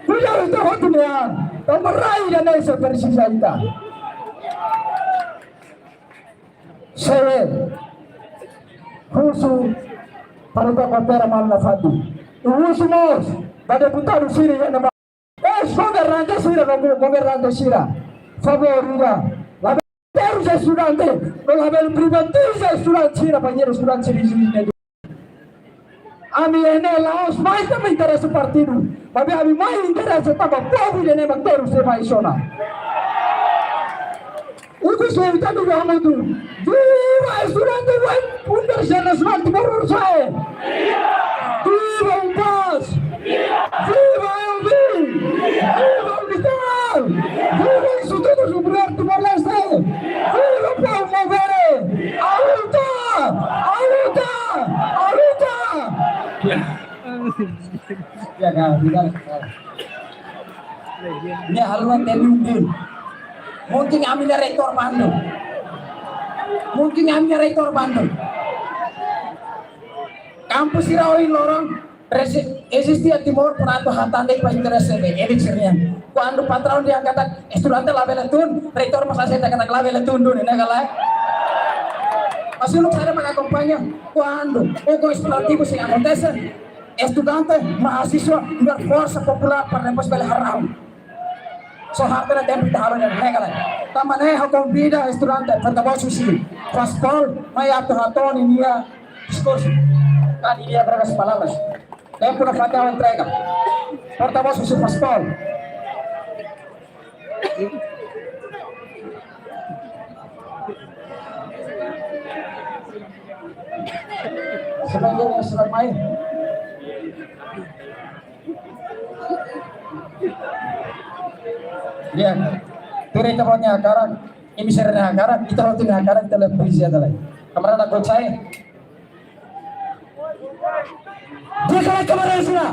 kuda ita hotu nian, tanba rai ida-ne'e sei presiza ita. Sei husu para ita koopera malu nafatin. Husu mós ba deputadu sira iha ne'ebá. Eis-governante sira, no go-, governante sira. Favór ida. Labele terus estudante, no labele privatiza estudante sira, bainhira estudante sira iha ne'e. Ami iha ne'e la'ós mai tanba interese partidu, maibé ami mai interese tanba povu ida-ne'e mak terus ema iha ona. Ikusliu ita atu hamutuk. Viva estudante web Universidade Nasionál Timor Leste! Viva UNPAZ! Viva UNITAL! Viva UNITAL! Viva Instituto Superior Timor-Leste! Viva povu Maubere! À luta! À luta! À luta! Ya, kan, tidak. Ne'e haluha temi undin. Mungkin ami-nia reitór bandu. Mungkin ami-nia reitór bandu. Kampus sira ohin loron resi-, eziste iha Timor para atu hatán de'it ba interese de elit sira-nian. Kuandu patraun dehan katak estudante labele tun, reitór mós aseita katak labele tun duni, ne'e ka lae? Mas uluk saida mak akompaña, kuandu ukun espekulativu sei akontese, estudante, mahasiswa, nu'udar forsa populár para depois bele harahun. Só harta na tempu ita halo ne'e, ne'e ka lae? Tanba ne'e ha'u konvida estudante, portavós husi FASPOL, mai atu hato'o ninia diskursu. Kan iha breves palavras. Tempu nafatin ha'u entrega. Portavós husi FASPOL. Sebagai yang sudah main. Ya, tuir ita-boot nia hakarak, imi sira-nia hakarak, ita hotu nia hakarak, ita la presiza ida lae. Kamarada Kotsai. Di'ak ka lae, kamarada sira?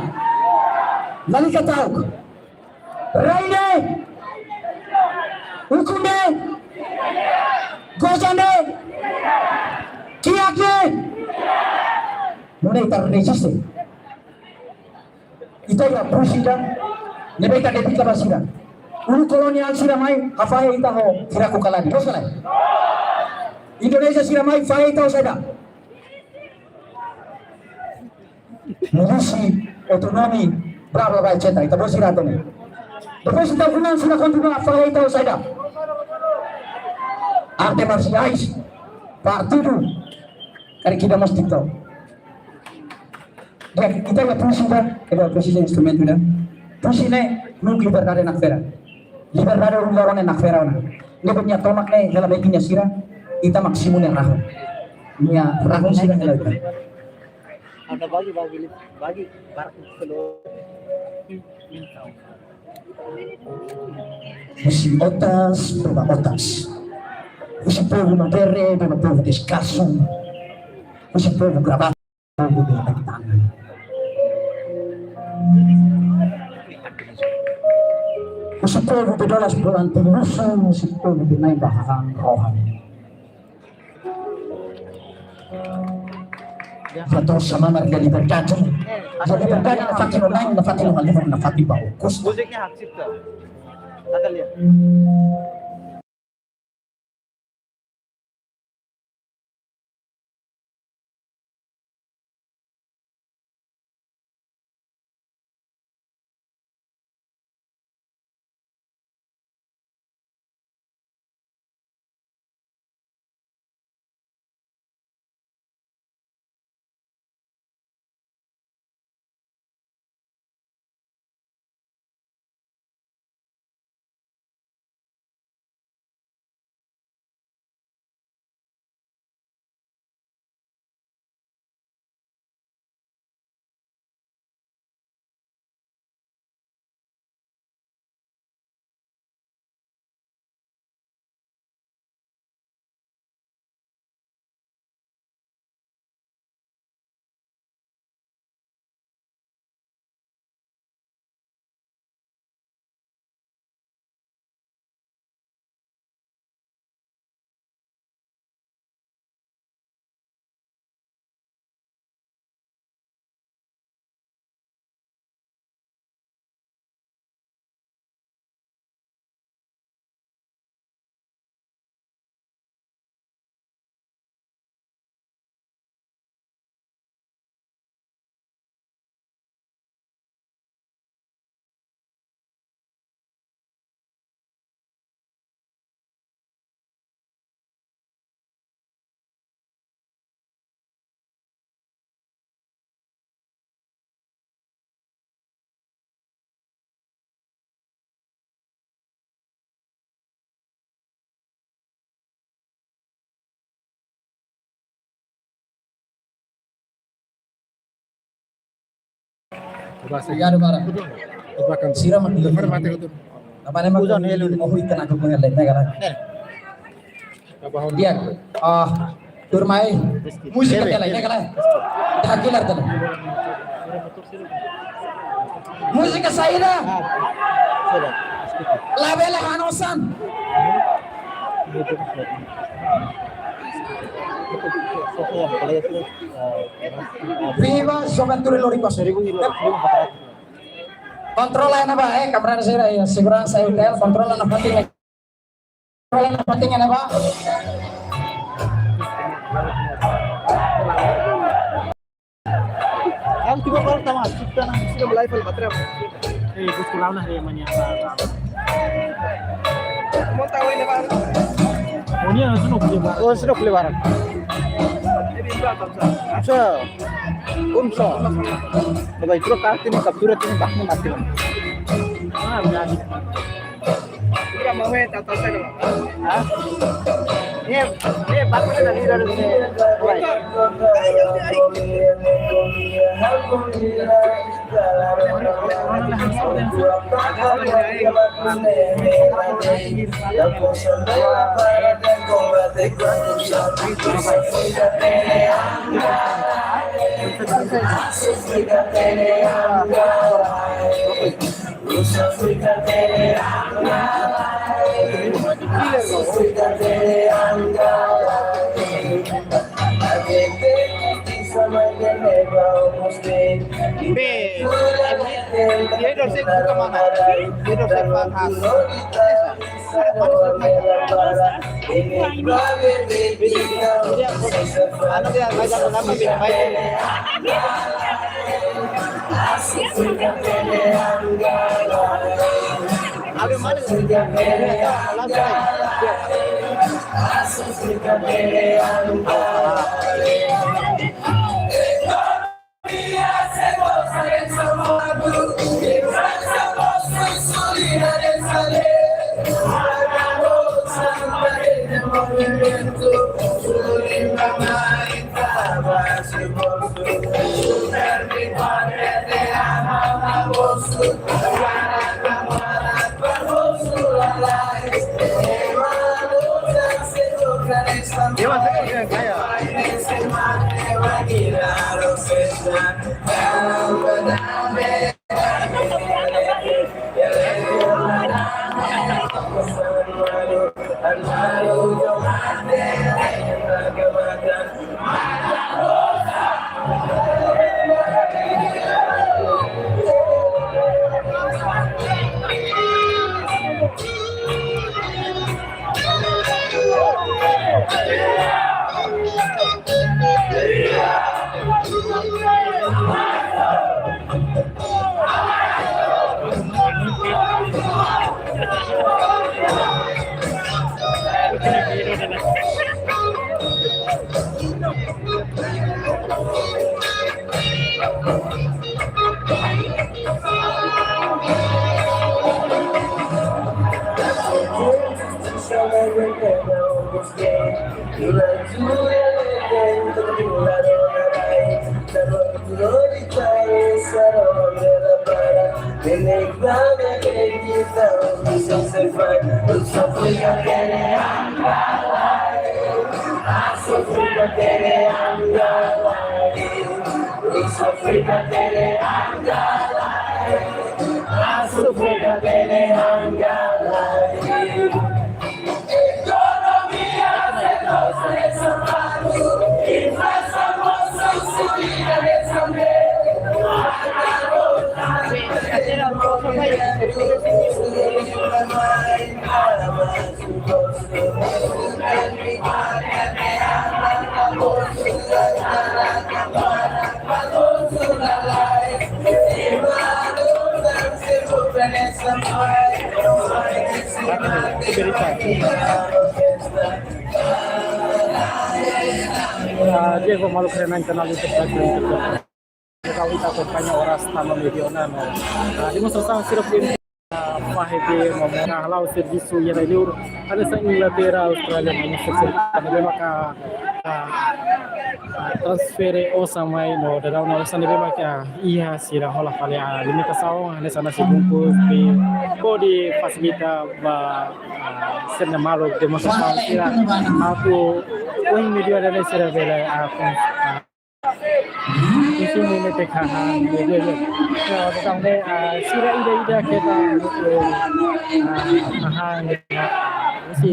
Lalika ta'uk. Rai ne'e, ukun ne'e, gozan ne'e, kiak ne'e, nune'e ita reziste. Ita iha pusi ida ne'ebé ita dedika ba sira. Uluk koloniál sira mai hafahe ita ho firaku kaladi. Loos ka lae? Indonézia sira mai fahe ita ho saida? Milísia, otonomi, bla, bla, bla, et cetera. Ita-boot sira hatene. Depois ita-nia funan sira kontinua fahe ita ho saida? Arte marsiais, partidu, karik ida mós TikTok. Di'ak, ita iha pusi ida, ita presiza instrumentu ida. Pusi ne'e, nunka liberdade nakfera. Liberdade uluk loron ne'e nakfera ona. Ne'ebé nia tomak ne'e hela metin nia sira, ita mak simu nia rahun. Nia rahun sira hela ita. Ada bagi, bagi, bagi, barak itu loh. Husi Otas ba Otas. Husi povu maderu ba povu deskalsu. Husi povu gravata ba povu bela tangan. Husi povu Bedolas Bolanti Lusu, husi povu Benai Bahan Rohan. Fator sama marga liberdade. Jadi liberdade nafatin ho nang, nafatin ho nang, nafatin ba okus. Musiknya hak cipta. Kita lihat. Obrigadu, Mara. Sira mak dia. Apa nama kau mau ikan aku punya lain negara? Dia, ah, turmai múzika tela, ini kala. Ita hakilar tela. Múzika saida? Labele hanosan. Viva Juventude Loripaso. Kontrola ne'ebá, eh, kamarada sira, eh, seguransa hotel, kontrola ne'e penting. Kontrola ne'e penting ne'ebá. Aku coba kalau sama, kita nang sudah mulai fal baterai. Eh, bos pulang nah, ya, manya. Mau tahu ini, Bang? Oh, ini langsung beli barang. Oh, sudah beli barang. Jadi, berapa, Bang? Bisa. Unsa. Bagai truk kartu ini, kaptura ini, baknya mati. Ah, berani. Hah? Ini, ini bagus dari, dari sini. Baik. Be, em, em, dia dorsai buka mana? Dia dorsai panas. Ah, Diego, maluk rona iha kanál YouTube da Clean. Ita akompaña oras tama mediona, no, ah, demonstrasaun sira foin, ah, fahe be, no, no, hala'o servisu iha rai-li'ur, hanesan Inglaterra, Austrália, no, no, sira, sira, ne'ebé maka, ah, ah, transfere osan mai, no, daudaun ona osan ne'ebé maka iha sira hola fali, ah, alimentasaun, hanesan nasi bungkus, be, hodi fasilita ba, ah, sira-nia maluk demonstrasaun sira, atu, ohin mediona ne'e sira bele, ah, kons-, ah, isi ne'e te kahan, ya, ya, ya. Ya, tentang ne'e, ah, sira ida-ida keta, ah, kahan, ya. Isi,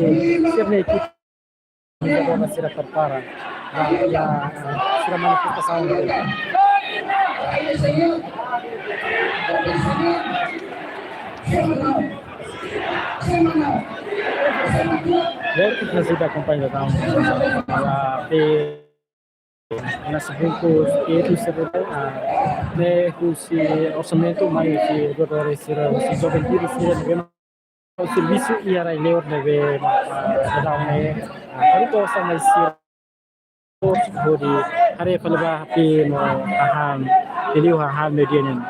sira-nia ekipa ida-ida sira prepara. Ya, ya, ah, sira manifestasaun. Ya, ita sei akompaña daudaun. Ya, pe- Nasi bungkus, e tu sira, ah, ne'e husi orsamentu mai husi doadór sira, husi joven líder sira ne'ebé servisu iha rai-li'ur ne'ebé, ah, daudaun ne'e, ah, haruka osan mai sira hodi haree fali ba hapi no hahán, liuliu hahán mediona nian.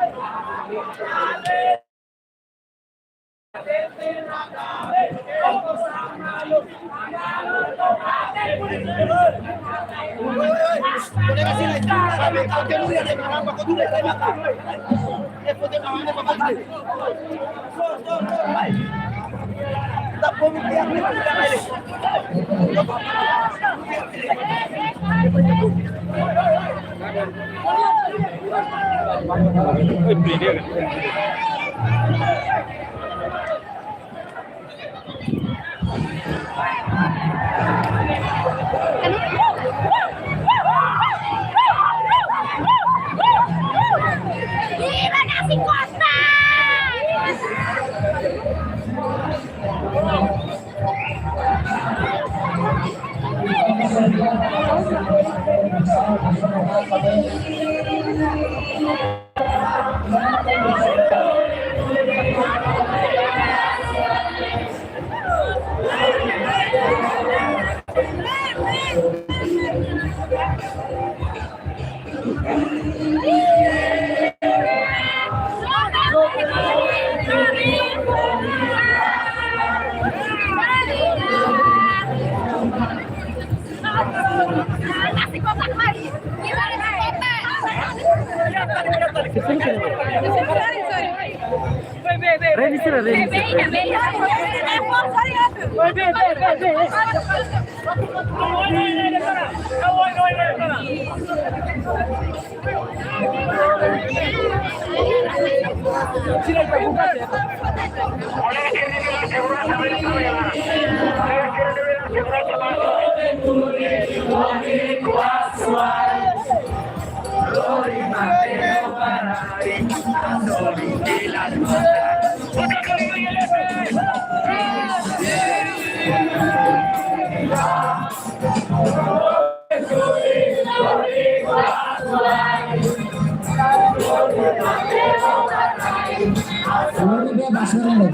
Lori be ba sorin lai.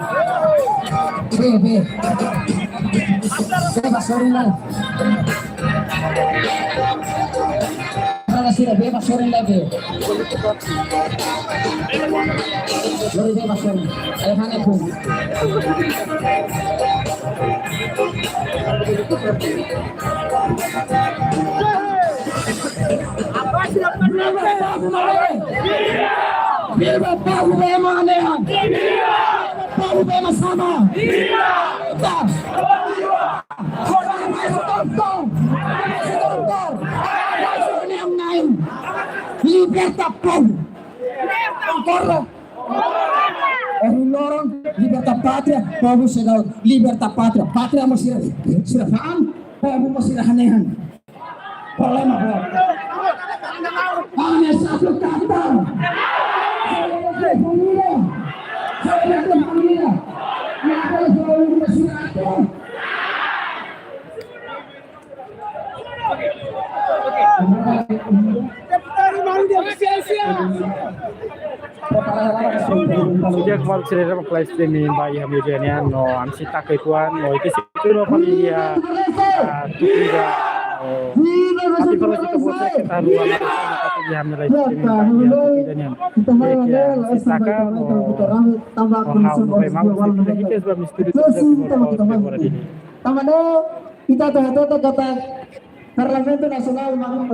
Be, be. Be ba sorin lai. Para sira be ba sorin lai be. Lori be ba sorin. Ai hane pun. Viva povu be ema hanehan. Viva povu be ema sama. Viva. Liberta povu. Konkorda. Ohin loron, liberta pátria, povu seidauk liberta pátria. Pátria mós sira, sira fa'an, povu mós sira hanehan. Problema boot. Hanya satu kata. Saya família. Saya família. Maka selalu bersilaturahmi. Deputadu Marinho Paciência. Di'ak, maluk sira, mak live streaming ba iha media nian, no ami sei taka uitoan, no ita sei tuur ba família, ah, tuur ba, no ita fala sita buat sira ke ta ruang, ita iha live streaming ba iha tuur nian. Di'ak, ami sei taka, no, no ha'u no be maluk sira, ita hikas ba ami estúdiu, tuur ba ami hodi. Tanba ne'e, ita hatete katak Parlamentu Nasionál mak